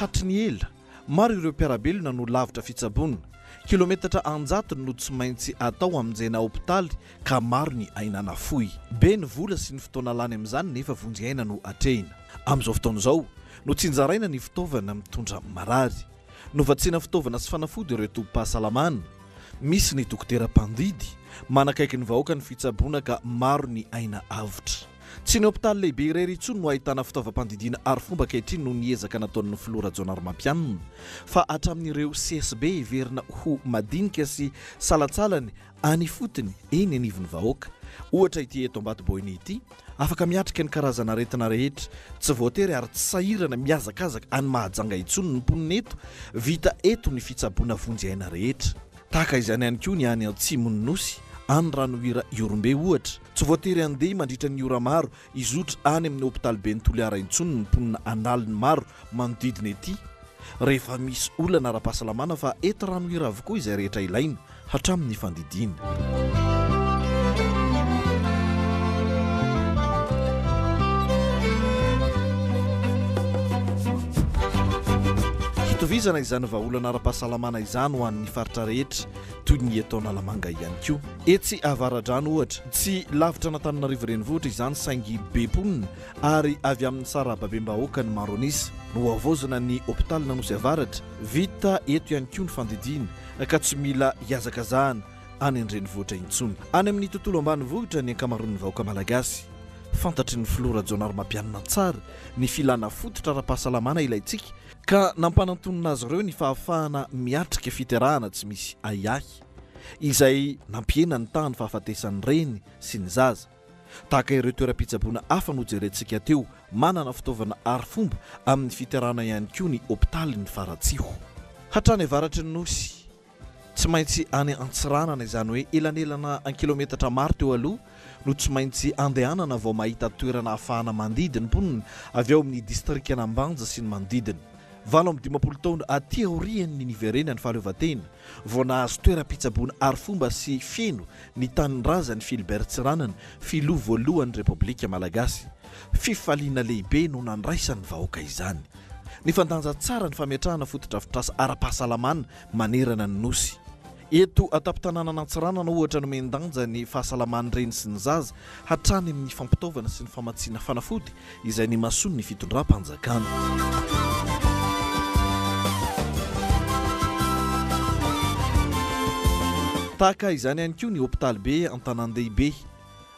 Hatry ny ela, maro ireo mpiara-belona no lavitra fitsaboana. Kilometatra an-jatony no tsy maintsy atao hamonjena hopitaly ka maro ny aina nafoy. Be ny vola sy ny fotoana lany amin'izany nefa vonjy aina no atrehina. Amin'izao fotoana izao, notsinjaraina ny fitaovana mitondra marary. Novatsiana fitaovana sy fanafody ireo tobim-pahasalamana. Misy ny dokotera mpandidy. Manakaiky ny vahoaka ny fitsaboana ka maro ny aina avotra. Tsy ny hopitaly lehibe irery intsony no ahitana fitaovam-pandidiana arifomba ankehitriny noho ny ezaka nataon'ny filoha Rajaonarimampianina fa hatramin'ireo CSB heverina ho madinika sy salantsalany any ifotony eny anivon'ny vahoaka. Ohatra ity eto Ambatoboeny ity, afaka miatrika ny karazana aretina rehetra, tsy voatery ary tsy sahirana mihazakazaka any Mahajanga intsony ny mponina eto, vita eto ny fitsaboana vonjy aina rehetra. Tahaka izany ihany koa ny any atsimon'ny Nosy, any Ranohira Ihorombe ohatra, tsy voatery handeha mandritra ny ora maro hizotra any amin'ny hopitaliben'i Toliara intsony ny mponina an'aliny maro manodidina ety rehefa misy olana ara-pahasalamana fa eto Ranohira avokoa izay rehetra ilaina hatramin'ny fandidiana. Hitovizana izany vahaolana ara-pahasalamana izany ho an'ny faritra rehetra toy ny eto Analamanga ihany koa. Etsy Avaradrano ohatra, tsy lavitra an'Antananarivo renivohitra izany saingy be mponina ary avy amin'ny sarababem-bahoaka ny maro an'isa. Nohavaozina ny hopitalin'Anosy Avaratra, vita eto ihany koa ny fandidiana ka tsy mila hihazakazahana any an-drenivohitra intsony. Any amin'ny tontolo ambanivohitra ny ankamaroan'ny vahoaka malagasy. Fantatry ny filoha Rajaonarimampianina tsara ny filana fototra ara-pahasalamana ilaintsika ka nampanantonina azy ireo ny fahafahana miatrika fiterahana tsy misy ahiahy, izay nampihena ny tahan'ny fahafatesan'ny reny sy ny zaza. Tahaka ireo toeram-pitsaboana hafa nojerentsika teo, manana fitaovana arifomba amin'ny fiterahana ihany koa ny hopitalin'i Faratsiho. Hatrany avaratry ny Nosy, tsy maintsy any Antsiranana, izany hoe elanelana an-kilometatra maro teo aloha, no tsy maintsy andehanana vao mahita toerana ahafahana mandidy ny mponina avy ao amin'ny distrikan'Ambanja sy ny manodidina. 58 taona aty aorian'ny niverenan'ny fahaleovantena, vao nahazo toeram-pitsaboana arifomba sy feno ny tanindrazan'i Philbert Tsiranana, filoha voalohan'ny Repoblika Malagasy. Fifaliana lehibe no nandraisan'ny vahoaka izany. Nifandanja tsara ny fametrahana fotodrafitrasa ara-pahasalamana manerana ny Nosy. Eto an-tampon-tanànan'Antsiranana ohatra nomen-danja ny fahasalaman'ny reny sy ny zaza hatrany amin'ny fampitaovana sy ny famatsiana fanafody izay nimasoan'ny fitondram-panjakana. Tahaka izany ihany koa ny hopitaly be an-tanàn-dehibe.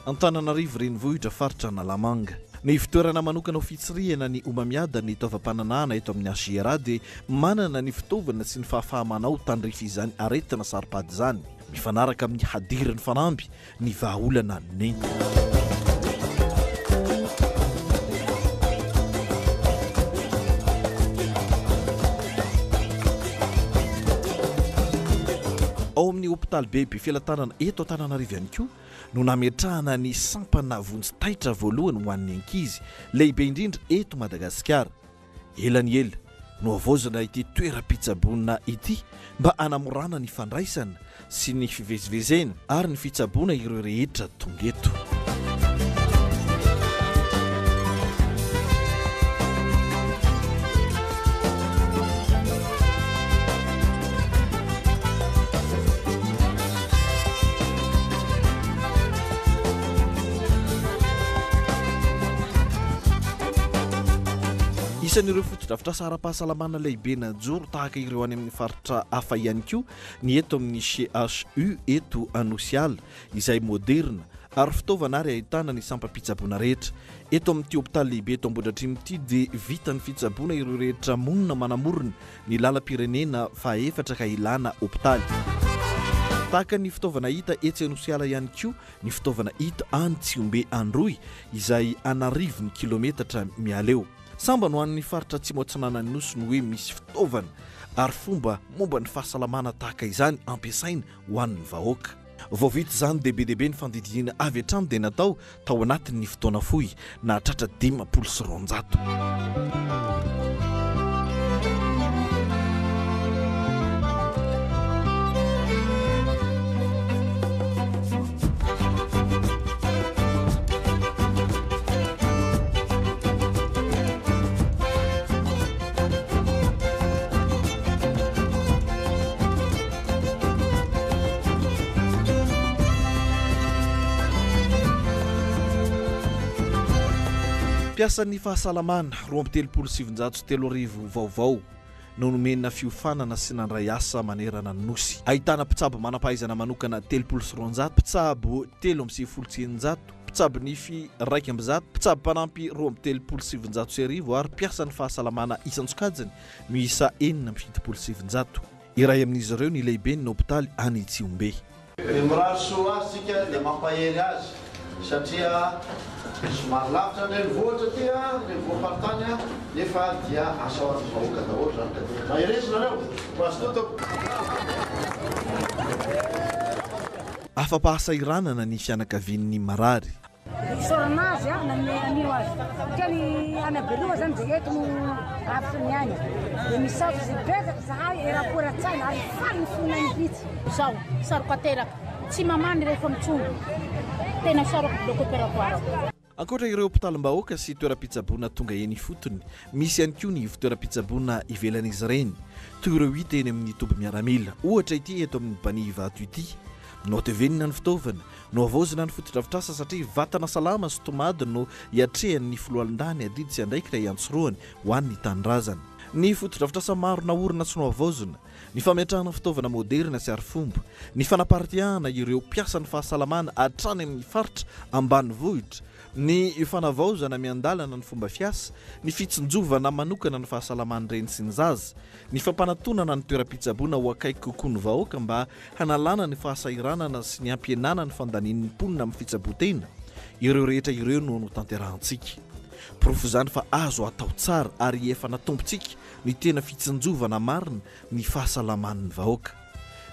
Antananarivo Renivohitra, faritra Analamanga. Ny fitoerana manokana ho fitsirihana ny homamiadan'ny taovam-pananahana eto amin'ny HJRA dia manana ny fitaovana sy ny fahafaha-manao tandrify izany aretina saro-pady izany. Mifanaraka amin'ny hadirin'ny fanamby ny vahaolana nentina. Ao amin'ny hopitaly be Befelatanana eto Antananarivo ihany koa no nametrahana ny sampana vonjy taitra voalohany ho an'ny ankizy, lehibe indrindra eto Madagasikara. Ela ny ela, nohavaozina ity toeram-pitsaboana ity mba hanamorana ny fandraisana sy ny fivezivezena ary ny fitsaboana ireo rehetra tonga eto. Isan'ireo fotodrafitrasa ara-pahasalamana lehibe najoro tahaka ireo any amin'ny faritra hafa ihany koa ny eto amin'ny CHU eto Anosiala izay moderina ary fitaovana ary ahitana ny sampam-pitsaboana rehetra. Eto amin'ity hopitaly lehibe eto Ambohidratrimo ity dia vita ny fitsaboana ireo rehetra monina manamorona ny lalam-pirenena fahaefatra ka ilana hopitaly. Tahaka ny fitaovana hita etsy Anosiala ihany koa ny fitaovana hita any Tsihombe Androy izay an'arivony kilometatra miala eo. Sambany ho an'ny faritra Atsimo Atsinanan'ny Nosy ny hoe misy fitaovana ary fomba momba ny fahasalamana tahaka izany ampiasaina ho an'ny vahoaka. Vao vita izany dia be dia be ny fandidiana avy hatrany dia natao tao anatin'ny fotoana fohy, nahatratra 250. Mpiasan'ny fahasalamana 3932 vaovao no nomena fiofanana sy nandray asa manerana ny Nosy. Ahitana mpitsabo manam-pahaizana manokana 230, mpitsabo 693, mpitsabo nify 101, mpitsabo mpanampy 1932 ary mpiasan'ny fahasalamana isan-tsokajiny miisa 976. Iray amin'izy ireo ny lehiben'ny hopitaly any Tsihombe.
Dia mirary soa azy tsika dia mampahery azy satria somary lavitra ny renivohitra aty an, renivohim-paritany an, nefa dia asa ho an'ny vahoaka daholo izany ka dia mahereza nareo, mazotoa tompoko.
Afa-pahasahiranana ny fianakavian'ny marary.
Isaorana azy aho nanome an'io azy satria ny any Beloha zany dia eto no avotra ny aina dia misaotra izy betsaka zahay eram-po eran-tsaina ary faly ny fonay mihitsy.
Zao, saro-pateraka, tsy mamany rehefa mitsongo, tena isaorako bloc opératoire.
Ankoatra ireo hopitalim-bahoaka sy toeram-pitsaboana tonga eny ifotony, misy ihany koa ny ivon-toeram-pitsaboana ivelan'izy ireny, toy ireo hita eny amin'ny toby miaramila. Ohatra ity eto amin'ny Bani Ivato ity. Nohatevenina ny fitaovana, nohavaozina ny fotodrafitrasa satria vatana salama sy tomady no hiatrehan'ny foloalindahy ny adidy sy andraikitra hiantsorohany ho an'ny tanindrazana. Ny fotodrafitrasa maro naorina sy nohavaozina, ny fametrahana fitaovana moderina sy arifomba, ny fanaparitiahana ireo mpiasan'ny fahasalamana hatrany amin'ny faritra ambanivohitra, ny fanavaozana miandalana ny fomba fiasa, ny fitsinjovana manokana ny fahasalaman'ny reny sy ny zaza, ny fampanatonana ny toeram-pitsaboana ho akaiky kokoa ny vahoaka mba hanalana ny fahasahiranana sy ny hampihenana ny fandanian'ny mponina amin'ny fitsaboan-tena, ireo rehetra ireo no notanterahantsika. Porofo izany fa azo atao tsara ary efa natombontsika ny tena fitsinjovana marina ny fahasalaman'ny vahoaka.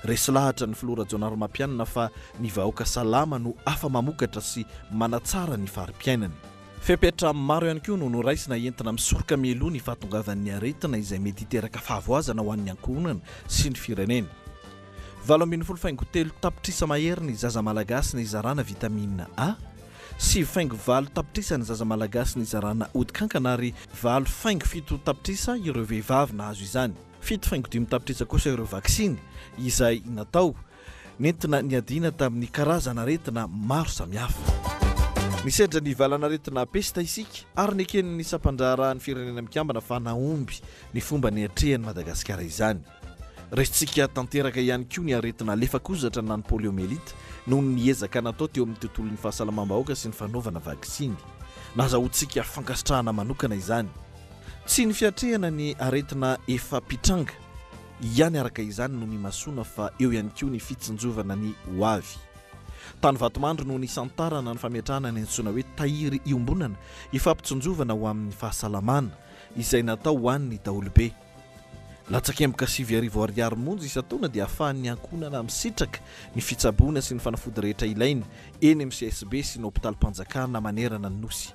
Resy lahatra ny filoha Rajaonarimampianina fa ny vahoaka salama no afa-mamokatra sy manatsara ny fari-piainany. Fepetra maro ihany koa no noraisina entina misoroka mialoha ny fahatongavan'ny aretina izay mety hiteraka fahavoazana ho an'ny ankohonana sy ny firenena. 18 faingo 3 tapitrisa mahery ny zaza malagasy nizarana vitamine A, 9 faingo 8 tapitrisa ny zaza malagasy nizarana ody kankana ary 8 faingo 7 tapitrisa ireo vehivavy nahazo izany. 7 faingo 5 tapitrisa kosa ireo vaksiny izay natao nentina niadiana tamin'ny karazana aretina maro samihafa. Nisedra ny valanaretina pesta isika ary neken'ny sampandraharahan'ny Firenena Mikambana fa nahomby ny fomba niatrehan'i Madagasikara izany. Resintsika tanteraka ihany koa ny aretina lefakozatra na ny poliomyélite noho ny ezaka natao teo amin'ny tontolon'ny fahasalamam-bahoaka sy ny fanaovana vaksiny. Nazahoantsika fankasitrahana manokana izany. Tsy ny fiatrehana ny aretina efa mpitranga ihany araka izany no nimasoana fa eo ihany koa ny fitsinjovana ny ho avy. Tany Vatomandry no nisantarana ny fametrahana ny antsoina hoe tahiry iombonana ifampitsinjovana ho amin'ny fahasalamana izay natao ho an'ny daholobe. Latsakemboka 9000 ariary monja isan-taona dia ahafahan'ny ankohonana misitraka ny fitsaboana sy ny fanafody rehetra ilainy eny amin'ny CSB sy ny hopitalim-panjakana manerana ny Nosy.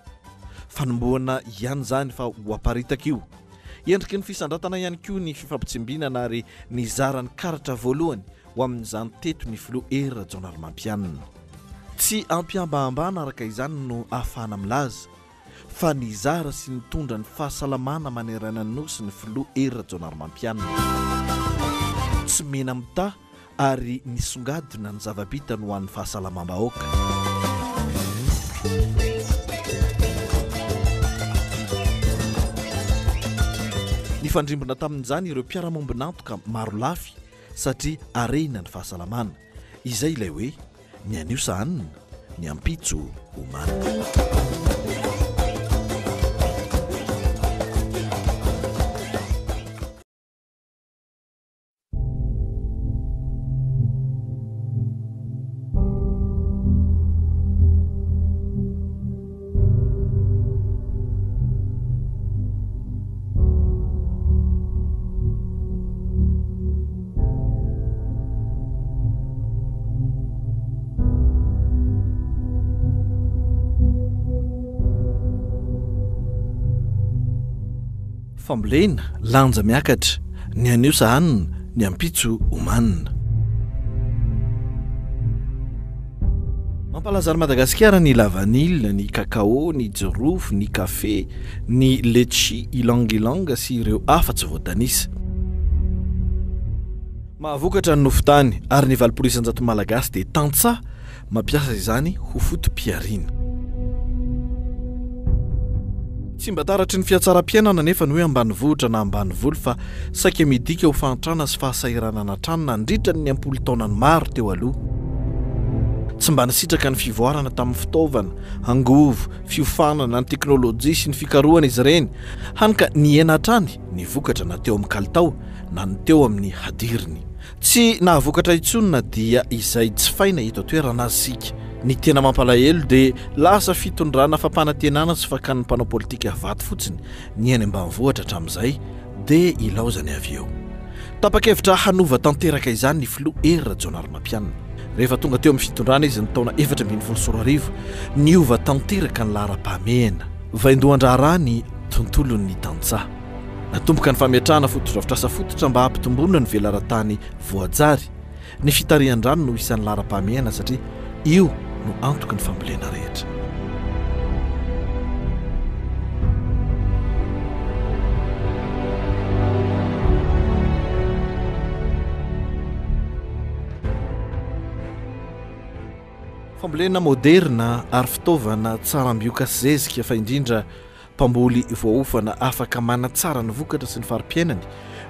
Fanombohana ihany izany fa ho aparitaka io. Endriky ny fisandratana ihany koa ny fifampitsimbinana ary nizara ny karatra voalohany ho amin'izany teto ny filoha Hery Rajaonarimampianina. Tsy ampihambahambana araka izany no ahafahana milaza fa nizara sy nitondra ny fahasalamana manerana ny Nosy ny filoha Hery Rajaonarimampianina. Tsy mena-mitaha ary nisongadina ny zava-bitany ho an'ny fahasalamam-bahoaka. Nifandrimbona tamin'izany ireo mpiara-mombon'antoka marolafy satria arehina ny fahasalamana. Izay ilay hoe ny anio sahanina, ny ampitso omanina. Fambolena, lanja miakatra, ny anio sahanina, ny ampitso omanina. Mampalaza an'i Madagasikara ny lavanila, ny cacao, ny jirofo, ny kafe, ny letchi ylang ylang sy ireo hafa tsy voatanisa. Mahavokatra ny nofon-tany ary ny 80 isan-jaton'ny Malagasy dia tantsaha mampiasa izany ho foto-pihariana. Tsy mba taratry ny fihatsaram-piainana anefa ny hoe ambanivohitra na ambanivolo fa saika midika ho fahantrana sy fahasahiranana hatrany nandritra ny am-polo taonany maro teo aloha. Tsy mba nisitraka ny fivoarana tamin'ny fitaovana, angovo, fiofanana, ny teknolojia sy ny fikarohana izy ireny, hany ka nihena hatrany ny vokatra na teo amin'ny kalitao na ny teo amin'ny hadiriny. Tsy nahavokatra intsony na dia izay jifaina eto an-toerana aza isika. Ny tena mampalahelo dia lasa fitondrana fampanantenana sy fakan'ny mpanao politika vato fotsiny ny any ambanivohitra hatramin'izay dia ilaozany avy eo. Tapa-kevitra hanova tanteraka izany ny filoha Hery Rajaonarimampianina. Rehefa tonga teo amin'ny fitondrana izy ny taona 2014, niova tanteraka ny laharam-pahamehana. Vaindohan-draharaha ny tontolon'ny tantsaha. Natomboka ny fametrahana fotodrafitrasa fototra mba hampitomboana ny velaran-tany voajary. Ny fitarihan-drano no isan'ny laharam-pahamehana satria io no antoky ny fambolena rehetra. Fambolena moderina ary fitaovana tsara ambioka sy zezika fa indrindra Mpamboly voaofana afaka manatsara ny vokatra sy ny fari-piainany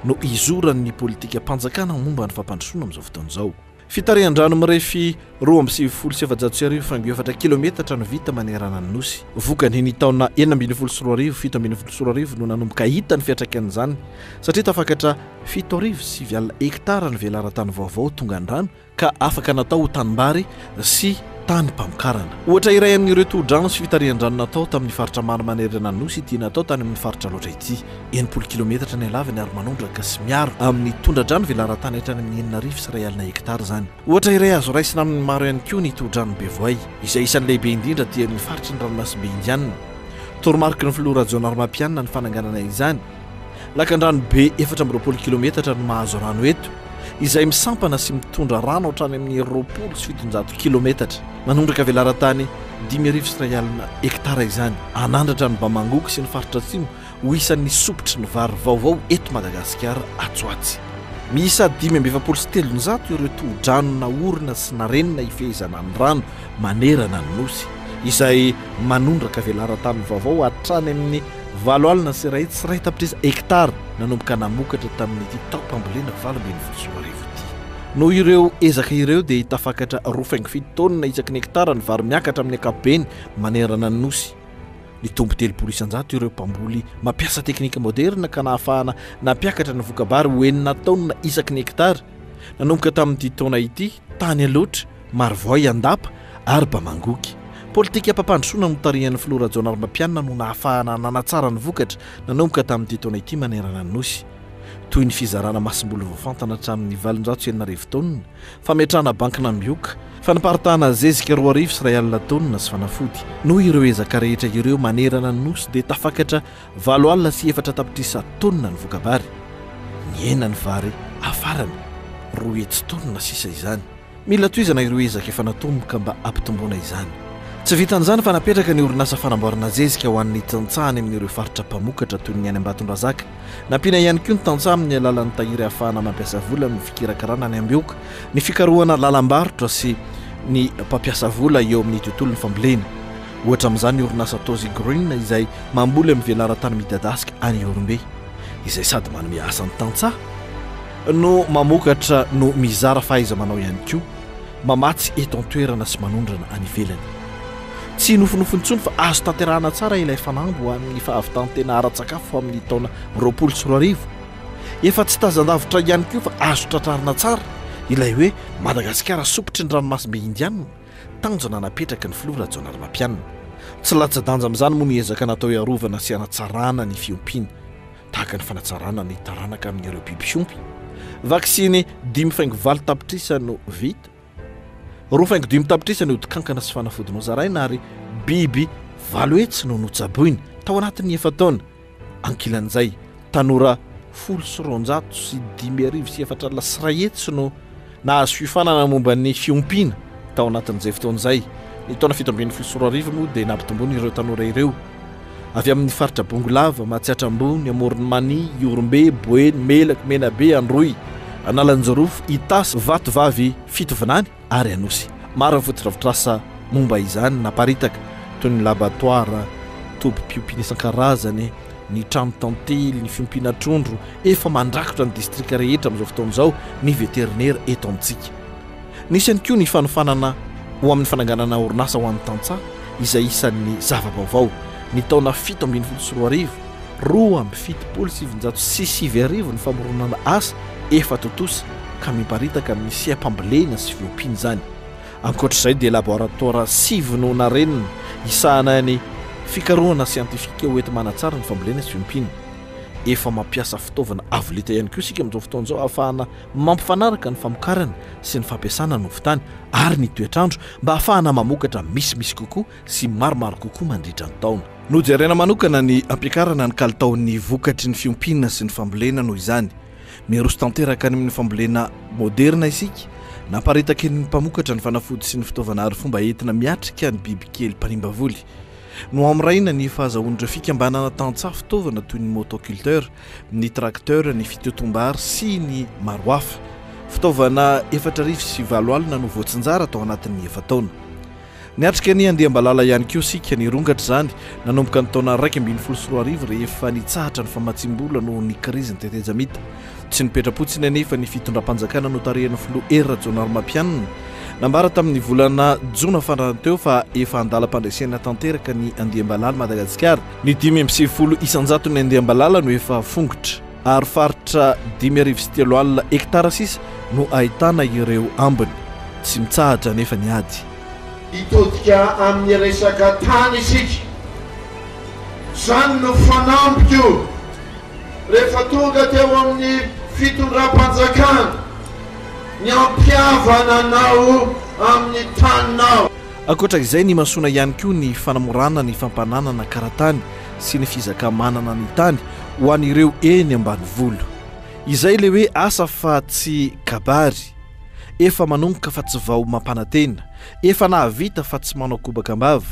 no izoran'ny politikam-panjakana momba ny fampandrosoana amin'izao fotoana izao. Fitarihan-drano mirefy 1492 faingo efatra kilometatra no vita manerana ny Nosy. Vokany, ny taona 2016, 2017 no nanomboka hita ny fiantraikan'izany satria tafakatra 7900 hektara ny velaran-tany vaovao tonga ny rano ka afaka natao ho tanimbary sy tanim-pamokarana. Ohatra iray amin'ireo tohodrano sy fitarihan-drano natao tamin'ny faritra maro manerana ny Nosy ity natao tany amin'ny faritra Alaotra ity. 60 kilometatra ny halavany ary manondraka sy miaro amin'ny tondra-drano velaran-tany hatrany amin'ny 1061 hektara izany. Ohatra iray azo raisina amin'ny maro ihany koa ny tohodranon'i Bevoay, izay isan'ny lehibe indrindra aty amin'ny faritry ny ranomasimbe Indianina. Toromariky ny filoha Rajaonarimampianina ny fananganana izany. Lakandrano be 24 kilometatra no mahazo rano eto, izay misampana sy mitondra rano hatrany amin'ny 720 kilometatra. Manondraka velaran-tany 1051 hektara izany. Hanandratra ny Bamangoky sy ny faritra atsimo ho isan'ny sompitry ny vary vaovao eto Madagasikara atsy ho atsy. Miisa 345 ireo tohodrano naorina sy narenina hifehezana ny rano manerana ny Nosy, izay manondraka velaran-tany vaovao hatrany amin'ny 180 1 tapitrisa hektara nanomboka namokatra tamin'ity taom-pambolena 2018 ity. Noho ireo ezaka ireo dia tafakatra roa faingo fito taonina isaky ny hektara ny vary miakatra amin'ny ankapobeny manerana ny Nosy. Nitombo 30% ireo mpamboly mampiasa teknika moderina ka nahafahana nampiakatra ny voka-bary ho enina taonina isaky ny hektara nanomboka tamin'ity taona ity tany Alaotra, Marovoay, Andapa ary Bamangoky. Politikam-pampandrosoana notarihan'ny filoha Rajaonarimampianina no nahafahana nanatsara ny vokatra nanomboka tamin'ity taona ity manerana ny Nosy. Toy ny fizarana masomboly voafantana hatramin'ny 60 800 taonina, fametrahana bankina ambioka, fanaparitahana zezika 1002 taonina sy fanafody. Noho ireo ezaka rehetra ireo manerana ny Nosy dia tafakatra 4 tapitrisa taonina ny voka-bary. Nihena ny vary hafarana, 200 taonina sisa izany. Mila tohizana ireo ezaka efa natomboka mba hampitomboana izany. Tsy vitan'izany fa napetraka ny orinasa fanamboarana zezika ho an'ny tantsaha any amin'ireo faritra mpamokatra toy ny any Ambatondrazaka. Nampiana ihany koa ny tantsaha amin'ny alalan'ny tahiry ahafahana mampiasa vola amin'ny fikirakarana ny ambioka, ny fikarohana lalam-barotra sy ny mpampiasa vola eo amin'ny tontolon'ny fambolena. Ohatra amin'izany ny orinasa Tozy Green izay mamboly amin'ny velaran-tany midadasika any Ihorombe. izay sady manome asa ny tantsaha no mamokatra no mizara fahaiza-manao ihany koa, mamatsy eto an-toerana sy manondrana any ivelany. Tsy nofinofy intsony fa azo tanterahana tsara ilay fanamby ho an'ny fahavitan-tena ara-tsakafo amin'ny taona 2020. Efa tsy tazan-davitra ihany koa fa azo tratrarina tsara ilay hoe Madagasikara sompitry ny ranomasimbe Indianina, tanjona napetraky ny filoha Rajaonarimampianina. Tsy latsa-danja amin'izany moa ny ezaka natao hiarovana sy hanatsarana ny fiompiana, tahaka ny fanatsarana ny taranaka amin'ireo biby fiompy. Vaksiny 5,8 tapitrisa no vita. 2,5 tapitrisa ny odi-kankana sy fanafody nozaraina ary biby 800 no notsaboina tao anatin'ny efa-taona. Ankilan'izay, tanora 110,204 no nahazo fiofanana momba ny fiompiana tao anatin'izay fotoana izay. Ny taona 2017 moa dia nampitomboina ireo tanora ireo. Avy amin'ny faritra Bongolava, Matsiatra Ambony, Amoron'i Mania, Ihorombe, Boeny, Melaky, Menabe, Androy, Analanjirofo, Itasy, Vatovavy, Fitovinany ary Anosy. Maro ny fotodrafitrasa momba izany naparitaka toy ny labatoara, tobim-piompiana isan-karazany, ny trano tantely, ny fiompiana trondro. Efa mandrakotra ny distrika rehetra amin'izao fotoana izao ny veterinera eto amintsika. Nisy ihany koa ny fanofanana ho amin'ny fananganana orinasa ho an'ny tantsaha izay isan'ny zava-baovao. Ny taona 2017, 1972 ny famoronana asa efa tontosa ka miparitaka amin'ny seha-pambolena sy fiompiana izany. Ankoatra izay dia laboratoara sivy no narenina hisahana ny fikarohana siantifika ho enti-manatsara ny fambolena sy fiompiana. Efa mampiasa fitaovana avo lenta ihany koa isika amin'izao fotoana izao ahafahana mampifanaraka ny famokarana sy ny fampiasana ny nofon-tany ary ny toetr'andro mba hahafahana mamokatra misimisy kokoa sy maromaro kokoa mandritra ny taona. Nojerena manokana ny hampiakarana ny kalitaon'ny vokatry ny fiompiana sy ny fambolena noho izany. Miroso tanteraka any amin'ny fambolena moderina isika. Naparitaky ny mpamokatra ny fanafody sy ny fitaovana arifomba entina miatrika ny bibikely mpanimba voly. Nohamraina ny fahazahoan'ireo fikambanana tantsaha fitaovana toy ny motoculteur, ny tracteur, ny fitotom-bary sy ny maro hafa. Fitaovana 8008 no voatsinjara tao anatin'ny efa-taona. Niatrika ny andiam-balala ihany koa isika, nirongatra izany nanomboka ny taona 2011 rehefa nitsahatra ny famatsiam-bola noho ny krizin'ny tetezamita. Tsy nipetra-potsiny anefa ny fitondram-panjakana notarihan'ny filoha Hery Rajaonarimampianina. Nambara tamin'ny volana jona farany teo fa efa andalam-pandresena tanteraka ny andiam-balala Madagasikara. Ny 95 isan-jaton'ny andiam-balala no efa fongotra ary faritra 30 500 hektara sisa no ahitana ireo ambiny. Tsy mitsahatra anefa ny ady.
Hitodika amin'ny resaka tany isika. Izany no fanambiko. Rehefa tonga teo amin'ny fitondram-panjakana, ny hampihavana anao amin'ny taninao.
Ankoatra izay, nimasoana ihany koa ny fanamorana ny fampananana kara-tany sy ny fizaka-manana ny tany ho an'ireo eny ambanivolo. Izay ilay hoe asa fa tsy kabary. Efa manomboka fa tsy vao mampanantena. Efa nahavita fa tsy manao kobaka am-bava.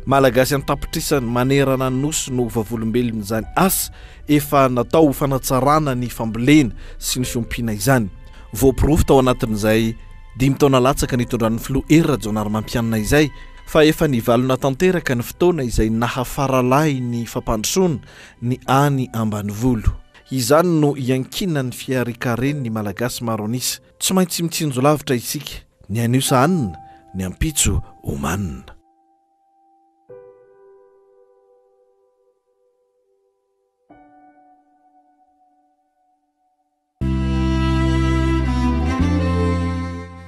Malagasy an-tapitrisany manerana ny Nosy no vavolombelon'izany asa efa natao ho fanatsarana ny fambolena sy ny fiompiana izany. Voaporofo tao anatin'izay dimy taona latsaka nitondran'ny filoha Hery Rajaonarimampianina izay fa efa nivalona tanteraka ny fotoana izay naha faralahy ny fampandrosoana ny any ambanivolo. Izany no iankinan'ny fiharikaren'ny Malagasy maro an'isa. Tsy maintsy mitsinjo lavitra isika, ny anio sahanina, ny ampitso omanina.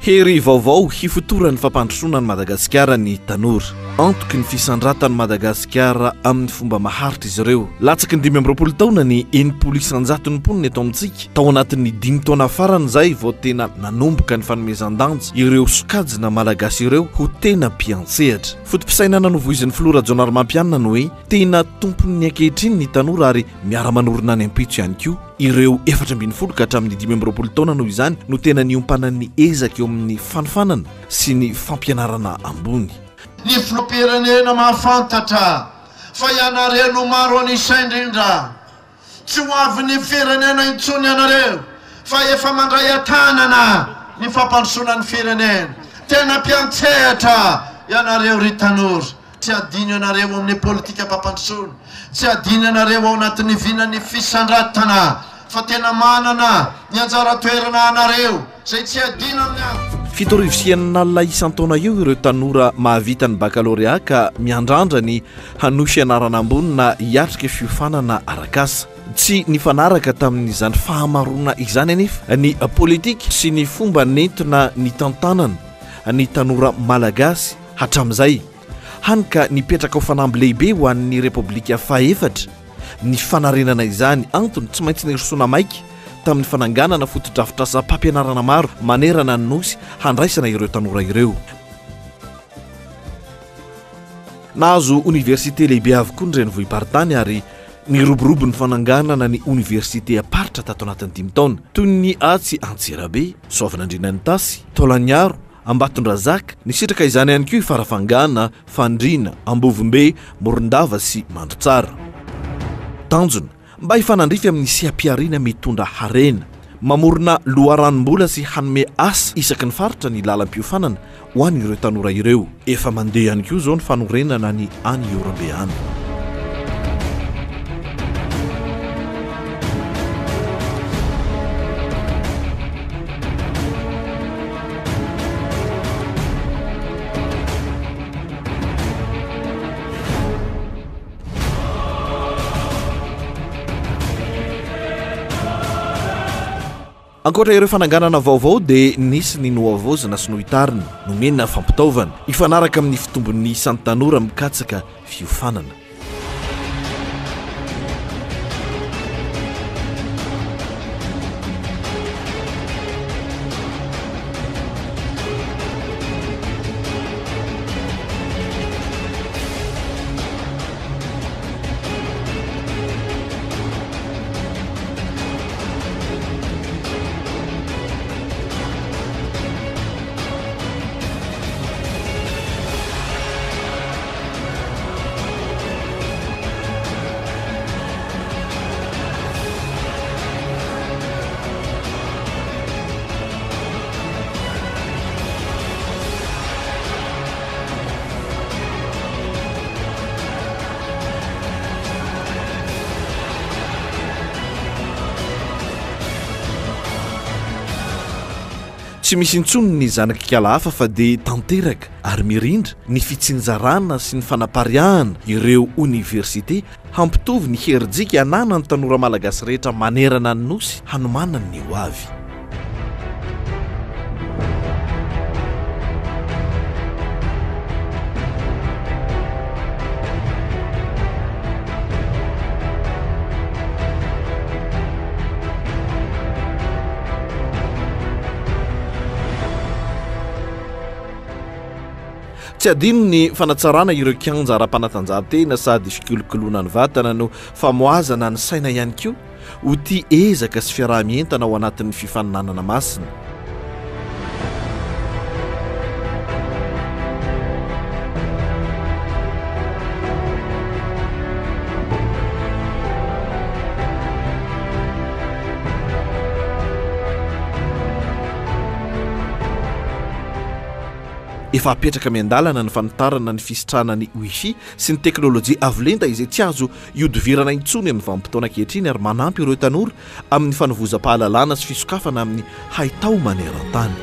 Hery vaovao hifotoran'ny fampandrosoana an'i Madagasikara ny tanora. Antoky ny fisandratan'i Madagasikara amin'ny fomba maharitra izy ireo. Latsaky ny 25 taona ny 60 isan-jaton'ny mponina eto amintsika. Tao anatin'ny dimy taona farany izay vao tena nanomboka ny fanomezan-danja ireo sokajina Malagasy ireo ho tena mpiantsehatra. Foto-pisainana novoizin'ny filoha Rajaonarimampianina ny hoe tena tompon'ny ankehitriny ny tanora ary miara-manorina ny ampitso ihany koa. Ireo 14 ka hatramin'ny 25 taona noho izany no tena niompanan'ny ezaka eo amin'ny fanofanana sy ny fampianarana ambony.
Ny filoham-pirenena mahafantatra fa ianareo no maro an'isa indrindra. Tsy ho avin'ny firenena intsony ianareo fa efa mandray an-tanana ny fampandrosoana ny firenena. Tena mpiantsehatra ianareo ry tanora. Tsy adino ianareo amin'ny politikam-pampandrosoana. Tsy adino ianareo ao anatin'ny vinan'ny fisandratana fa tena manana ny anjara toerana anareo izay tsy adino amin'ny andro.
6006 isan-taona eo ireo tanora mahavita ny bakalorea ka miandrandra ny hanohy fianarana ambony na hiatrika fiofanana arak'asa. Tsy nifanaraka tamin'izany fahamaroana izany anefa ny politika sy ny fomba nentina nitantanana ny tanora malagasy hatramin'izay. Hany ka nipetraka ho fanamby lehibe ho an'ny Repoblika fahefatra ny fanarenana izany, antony tsy maintsy nirosoana maika tamin'ny fananganana fotodrafitrasam-pampianarana maro manerana ny Nosy handraisana ireo tanora ireo. Nahazo oniversite lehibe avokoa ny renivohi-paritany ary niroborobo ny fananganana ny oniversitem-paritra tato anatin'ny dimy taona, toy ny atsy Antsirabe, Soavinandriana Itasy, Taolagnaro, Ambatondrazaka, nisitraka izany ihany koa i Farafangana, Fandriana, Ambovombe, Morondava sy Mandritsara. Tanjona, mba hifanandrify amin'ny seha-pihariana mitondra harena, mamorona loharanom-bola sy hanome asa isaky ny faritra ny lalam-piofanana ho an'ireo tanora ireo. Efa mandeha ihany koa izao ny fanorenana ny any Ihorombe any. Ankoatra ireo fananganana vaovao dia nisy ny nohavaozina sy nohitarina, nomena fampitaovana, hifanaraka amin'ny fitombon'ny isan'ny tanora mikatsaka fiofanana. Tsy misy intsony ny zanak'ikala hafa fa dia tanteraka ary mirindra ny fitsinjarana sy ny fanapariahana ireo oniversite hampitovy ny herijika ananan'ny tanora malagasy rehetra manerana ny Nosy hanomanany ny ho avy. Tsy adino ny fanatsarana ireo kianja ara-panatanjahantena sady fikolokoloana ny vatana no famohazana ny saina ihany koa ho tia ezaka sy fiaraha-mientana ao anatin'ny fifaninanana masina. Efa apetraka miandalana ny fanitarana ny fisitrahana ny Wi-Fi sy ny teknolojia avo lenta izay tsy azo ihodivirana intsony amin'ny vanim-potoana ankehitriny ary manampy ireo tanora amin'ny fanovozam-pahalalana sy fisokafana amin'ny haitao maneran-tany.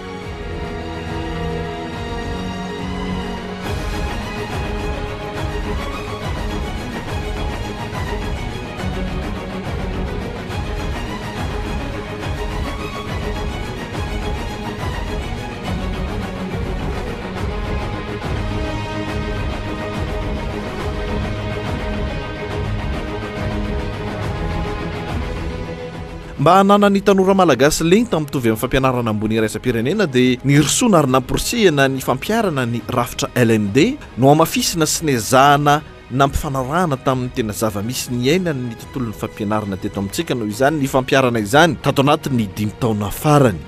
Mba hananan'ny tanora malagasy lenta mitovy amin'ny fampianarana ambony iraisam-pirenena dia nirosoana ary namporisihina ny fampiharana ny rafitra LMD, nohamafisina sy nezahana nampifanarahana tamin'ny tena zava-misy niainan'ny tontolon'ny fampianarana teto amintsika noho izany ny fampiharana izany tato anatin'ny dimy taona farany.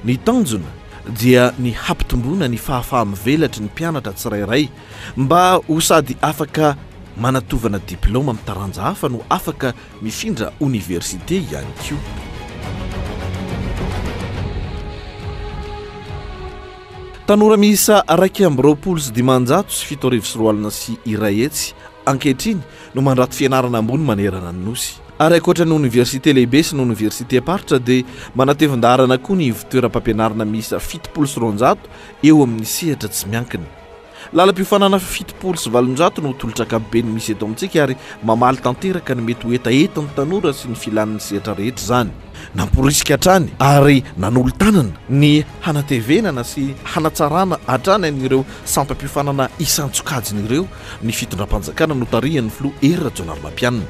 Ny tanjona dia ny hampitomboana ny fahafaha-mivelatry ny mpianatra tsirairay mba ho sady afaka manatovana diplaoma amin'ny taranja hafa no afaka mifindra oniversite ihany koa. Tanora miisa 7521 ankehitriny no mandrato fianarana ambony manerana ny Nosy. Ary ankoatra ny oniversite lehibe sy ny oniversitem-paritra dia manatevin-daharana koa ny ivontoeram-pampianarana miisa 270 eo amin'ny sehatra tsy miankina. Lalam-piofanana 870 no tolotra ankapobeny misy eto amintsika ary mamaly tanteraka ny mety ho hetahetan'ny tanora sy ny filan'ny sehatra rehetra izany. Namporisika hatrany ary nanolo-tanana ny hanatevenana sy hanatsarana hatrany an'ireo sampam-piofanana isan-tsokajiny ireo ny fitondram-panjakana notarihan'ny filoha Hery Rajaonarimampianina.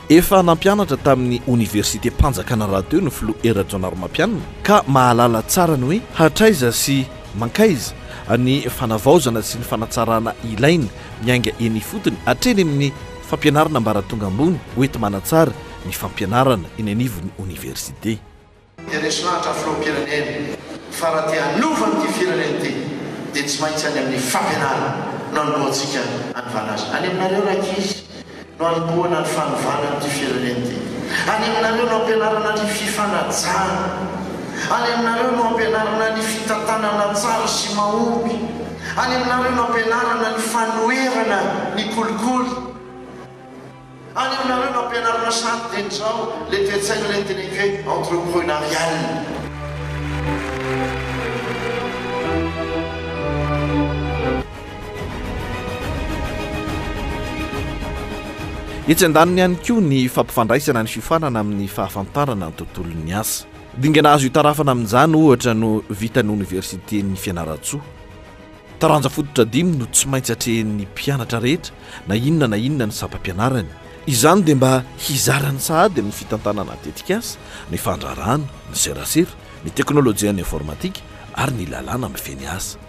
Efa nampianatra tamin'ny oniversitem-panjakana rahateo ny filoha Hery Rajaonarimampianina ka mahalala tsara ny hoe hatraiza sy mankaiza ny fanavaozana sy ny fanatsarana ilaina miainga eny ifotony hatreny amin'ny fampianarana ambaratonga ambony hoenti-manatsara ny fampianarana eny anivon'ny oniversite.
Dia resy lahatra filoham-pirenena fa raha te hanova an'ity firenena ity dia tsy maintsy any amin'ny fampianarana no hanombohantsika hanovana azy. Any aminareo rankizy no hanombohana ny fanovana an'ity firenena ity. Any aminareo no hampianarana ny fifanajana. Any aminareo no hampianarana ny fitantanana tsara sy mahomby. Any aminareo no hampianarana ny fanoherana ny kolikoly. Any aminareo no ampianarina sady dia izao le toetsaina le niteneniko hoe entrepreunarial.
Etsy andaniny ihany koa ny fampifandraisana ny fiofanana amin'ny fahafantarana ny tontolon'ny asa. Dingana azo itarafana amin'izany ohatra no vitan'ny oniversiten'i Fianarantsoa. Taranja fototra dimy no tsy maintsy atrehin'ny mpianatra rehetra na inona na inona ny sampam-pianarany. Izany dia mba hizarany sahady amin'ny fitantanana tetikasa, ny fandraharahana, ny serasera, ny teknolojian'ny informatika ary ny lalàna mifehy ny asa.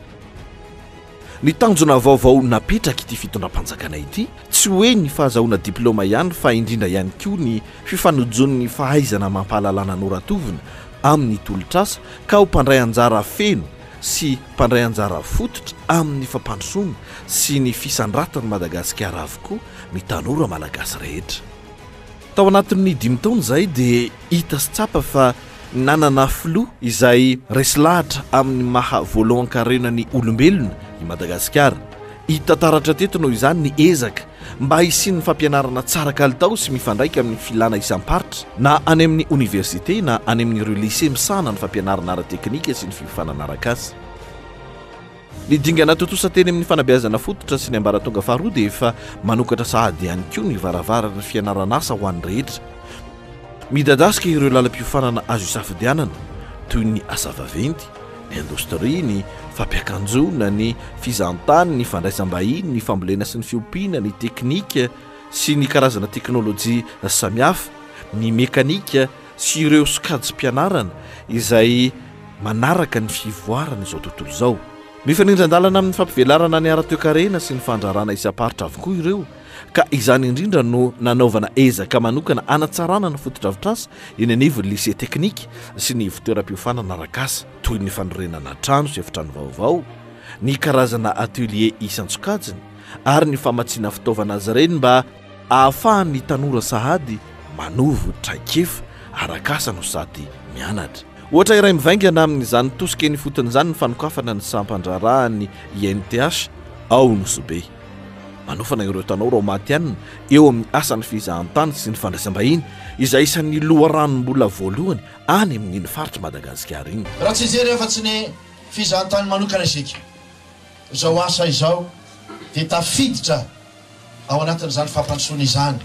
Ny tanjona vaovao napetrak'ity fitondram-panjakana ity, tsy hoe ny fahazahoana diplaoma ihany fa indrindra ihany koa ny fifanojoan'ny fahaizana amam-pahalalana noratovina amin'ny tolotr'asa ka ho mpandray anjara feno sy mpandray anjara fototra amin'ny fampandrosoana sy ny fisandratan'i Madagasikara avokoa ny tanora malagasy rehetra. Tao anatin'ny dimy taona izay dia hita sy tsapa fa nanana filoha izay resy lahatra amin'ny maha voalohan-karena ny olombelona i Madagasikara. Hita taratra teto noho izany ny ezaka mba hisian'ny fampianarana tsara kalitao sy mifandraika amin'ny filàna isam-paritra, na any amin'ny oniversite na any amin'ireo lycée misahana ny fampianarana ara-teknika sy ny fiofanana arak'asa. Ny dingana tontosa teny amin'ny fanabeazana fototra sy ny ambaratonga faharoa dia efa manokatra sahady ihany koa ny varavaran'ny fianaran'asa ho an'ny rehetra. Midadasika ireo lalam-piofanana azo isafidianana, toy ny asa vaventy, ny indostria, ny fampiakanjoana, ny fizahantany, ny fandraisam-bahiny, ny fambolena sy ny fiompiana, ny teknika sy ny karazana teknolojia samihafa, ny mekanika sy ireo sokajim-pianarana izay manaraka ny fivoaran'izao tontolo izao. Mifanindran-dalana amin'ny fampivelarana ny ara-toekarena sy ny fandraharahana isam-paritra avokoa ireo ka izany indrindra no nanaovana ezaka manokana hanatsarana ny fotodrafitrasa eny anivon'ny lycée teknika sy ny ivontoeram-piofanana arak'asa, toy ny fanorenana trano sy efitrano vaovao, ny karazana atelier isan-tsokajiny ary ny famatsiana fitaovana azy ireny mba ahafahan'ny tanora sahady manovo traikefa arak'asa no sady mianatra. Ohatra iray mivaingana amin'izany tosika eny ifotony izany ny fanokafana ny sampan-draharahan'ny INTH ao Nosy Be. Manofana ireo tanora ho matihanina eo amin'ny asan'ny fizahantany sy ny fandraisam-bahiny, izay isan'ny loharanom-bola voalohany any amin'iny faritr'i Madagasikara iny.
Raha tsy hijery afa-tsy ny fizahantany manokana isika, izao asa izao dia tafiditra ao anatin'izany fampandrosoana izany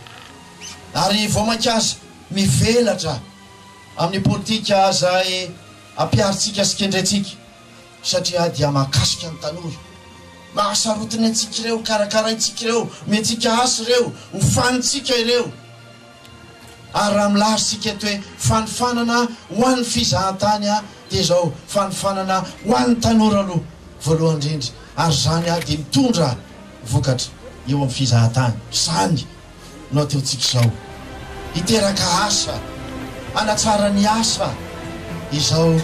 ary vao mainka aza mivelatra amin'ny politika izay ampiharintsika sy kendrentsika. Satria dia mahakasika ny tanora. Mahasarotiny antsika ireo, karakaraintsika ireo, omentsika asa ireo, hofanintsika ireo. Ary raha milaza isika eto hoe fanofanana ho an'ny fizahantany dia izao, fanofanana ho an'ny tanora aloha voalohany indrindra. Ary izany dia mitondra vokatra eo amin'ny fizahantany. Izany. no ataontsika izao. Hiteraka asa, hanatsara ny asa izao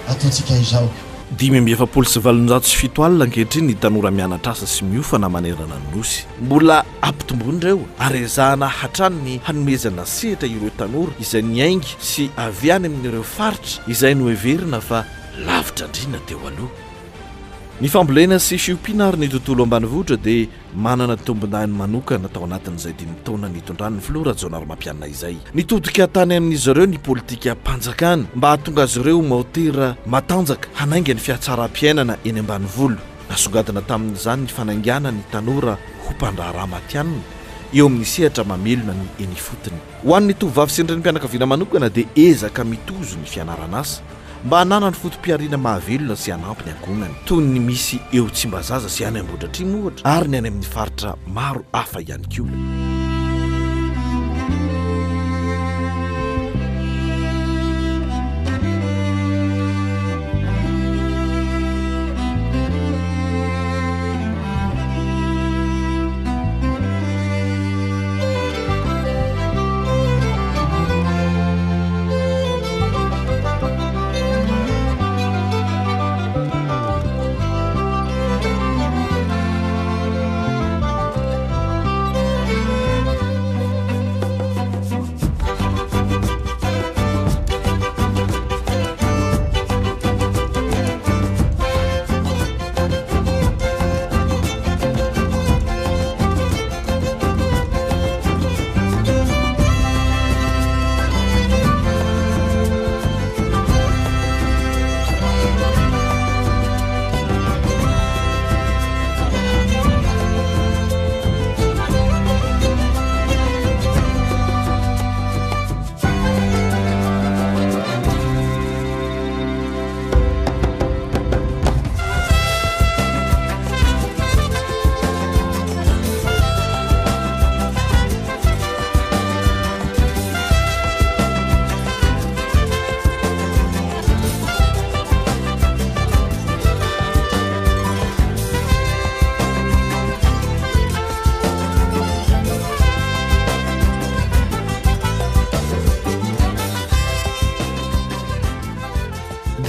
ataontsika izao.
845 alina ankehitriny ny tanora mianatra asa sy miofana manerana ny Nosy. Mbola ampitomboina ireo ary ezahana hatrany ny hanomezana sehatra ireo tanora izay niainga sy avy any amin'ireo faritra izay noheverina fa lavitra andriana teo aloha. Ny fambolena sy fiompiana ary ny tontolo ambanivohitra dia manana tombondahiny manokana tao anatin'izay dimy taona nitondran'ny filoha Rajaonarimampianina izay. Nitodika tany amin'izy ireo ny politikam-panjakana mba hahatonga azy ireo ho maotera matanjaka hanainga ny fihatsaram-piainana eny ambanivolo. Nasongadina tamin'izany ny fanaingana ny tanora ho mpandraharaha matihanina eo amin'ny sehatra mamelona ny eny ifotony. Ho an'ny tovovavy sy ny renim-pianakaviana manokana dia ezaka mitozo ny fianaran'asa mba hananany foto-pihariana mahavelona sy hanampy ny ankohonany, toy ny misy eo Tsimbazaza sy any Ambohidratrimo ohatra ary ny any amin'ny faritra maro hafa ihany koa.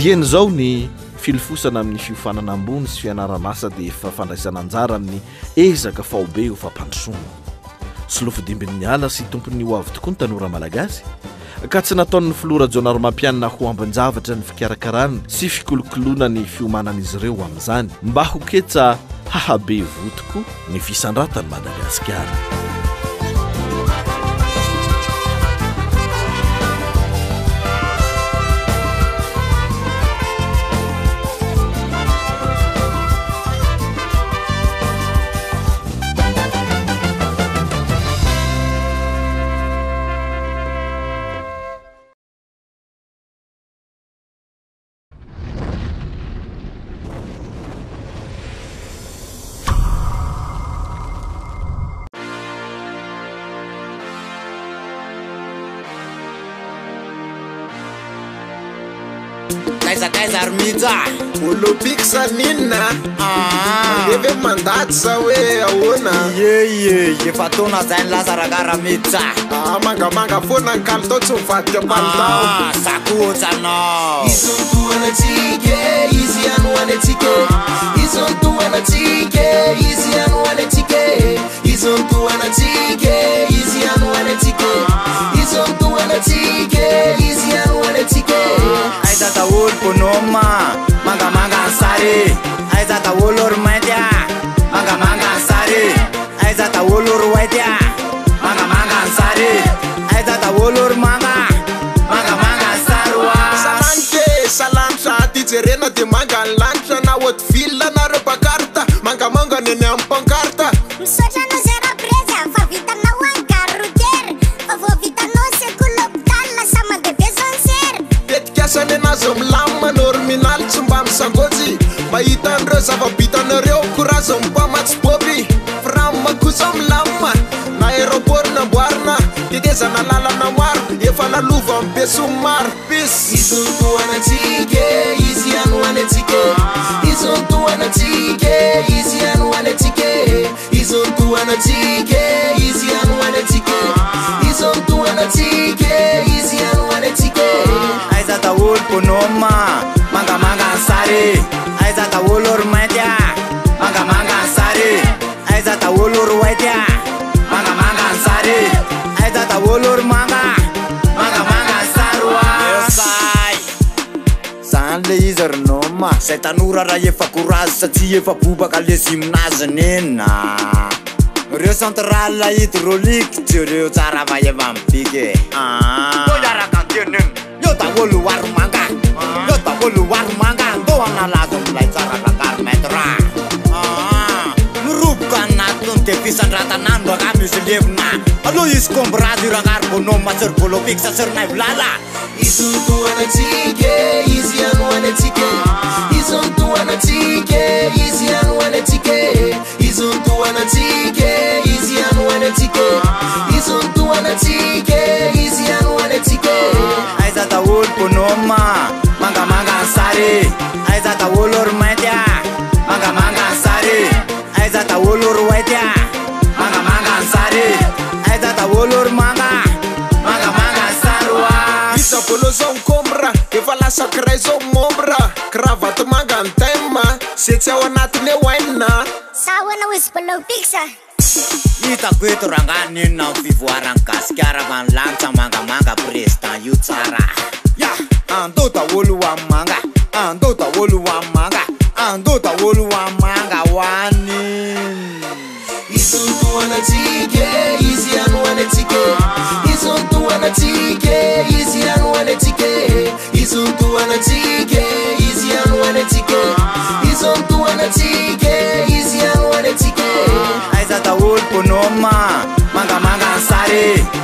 Dieny izao ny filofosana amin'ny fiofanana ambony sy fianaran'asa dia efa fandraisana anjara amin'ny ezaka faobe ho fampandrosoana. Solofodimbin'ny ala sy tompon'ny ho avy tokoa ny tanora malagasy ka tsy nataon'ny filoha Rajaonarimampianina ho ambin-javatra ny fikarakarana sy fikolokoloana ny fiomanan'izy ireo amin'izany mba ho ketsa hahabe voa tokoa ny fisandratan'i Madagasikara.
Kaiza kaiza ry Mija a!
Olympique sa n'inona a? Mandeha ve mandady sa hoe ahoana?
Ie ie, efa taona zay nilaza rangahy Ramija a!
Ah, mangamanga foana ny kalitao tsy mivadika palitao.
Ah, za koa ohatranao.
Izy no tohanantsika e, izy ihany ho any antsika e. Izy no tohanantsika e, izy ihany ho any antsika e. Izy no tohanantsika e, izy ihany ho any antsika e. Izy no tohanantsika e, izy ihany ho any antsika e.
Aiza daholo bonhomme a, mangamanga ny sary. Aiza daholo ry mainty a, mangamanga ny sary. Aiza daholo ry white a, mangamanga ny sary. Aiza daholo ry manga, mangamanga ny sary oa.
Salanitra e, salanitra aty jerena dia manga ny lanitra na haute ville nareo pancarte, mangamanga ny eny amin'ny pancarte.
Misaotra anao zay Raprezy a, fa vitanao any gare routière, fa vao vitanao ny sekoly l'hôpital, lasa mandeha be zao ny sery.
Tetikasa nenazy milamina norminal tsy mba misangôjy mahita an'ireo zava-bitanareo courage mpamatsy bôby fram kosa milamina na aéroport namboarina tetezana lalana maro efa lalovan'ny besinimaro peace.
Izy no tohanantsika e, izy ihany ho any antsika e. Izy no tohanantsika e, izy ihany ho any antsika e. Izy no tohanantsika e, izy ihany ho any antsika e. Izy no tohanantsika e, izy ihany ho any antsika e.
Aiza daholo bonhomme a, mangamanga ny sary. Aiza daholo ry mainty a, mangamanga ny sary. Aiza daholo ry white a, mangamanga ny sary. Aiza daholo ry manga, mangamanga ny sary oa. Zany le izy. izy ry noma. Zay tanora raha efa courage satria efa bobaka le gymnase nena. Reo centrale hydraulique jereo tsara fa efa mipiky e. Eo hiaraka antenina, eo daholo ho ary manga, eo daholo ho ary manga, ndao hanalazo milay tsara rangary maître. Miroboka anatiny de fisandratan'andro angaha misy levona. Aleo hisy combrage io rangary bonhomme sy ry bolopix sy ry naivolala.
Izy no tohanantsika e, izy ihany ho any antsika e. Izy no tohanantsika e, izy ihany ho any antsika e. Izy no tohanantsika e, izy ihany ho any antsika e. Izy no tohanantsika e, izy ihany ho any antsika e.
Aiza daholo bonhomme, mangamanga ny sary. Aiza daholo ry mainty a, mangamanga ny sary. Aiza daholo ry white a, mangamanga ny sary. Aiza daholo ry manga, mangamanga ny sary oa.
Iza bolo zao mikombra, efa lasa kiray zao mombra. Kravaty manga ny thème, ze tsy ao anatiny eo hainina.
Sa ahoana hozy bolo pix a?
Hitako eto rangaha n'inona ny fivoaran'i Gasikara fa ny lanitra mangamanga président io tsara. Ya! Andao daholo ho any manga, andao daholo ho any manga, andao daholo ho any manga ho any.
Izy no tohanantsika e, izy ihany ho any antsika e. Izy no tohanantsika e, izy ihany ho any antsika e. Izy no tohanantsika e, izy ihany ho any antsika e. Izy no tohanantsika e, izy ihany ho any antsika e.
Aiza daholo bonhomme, mangamanga ny sary.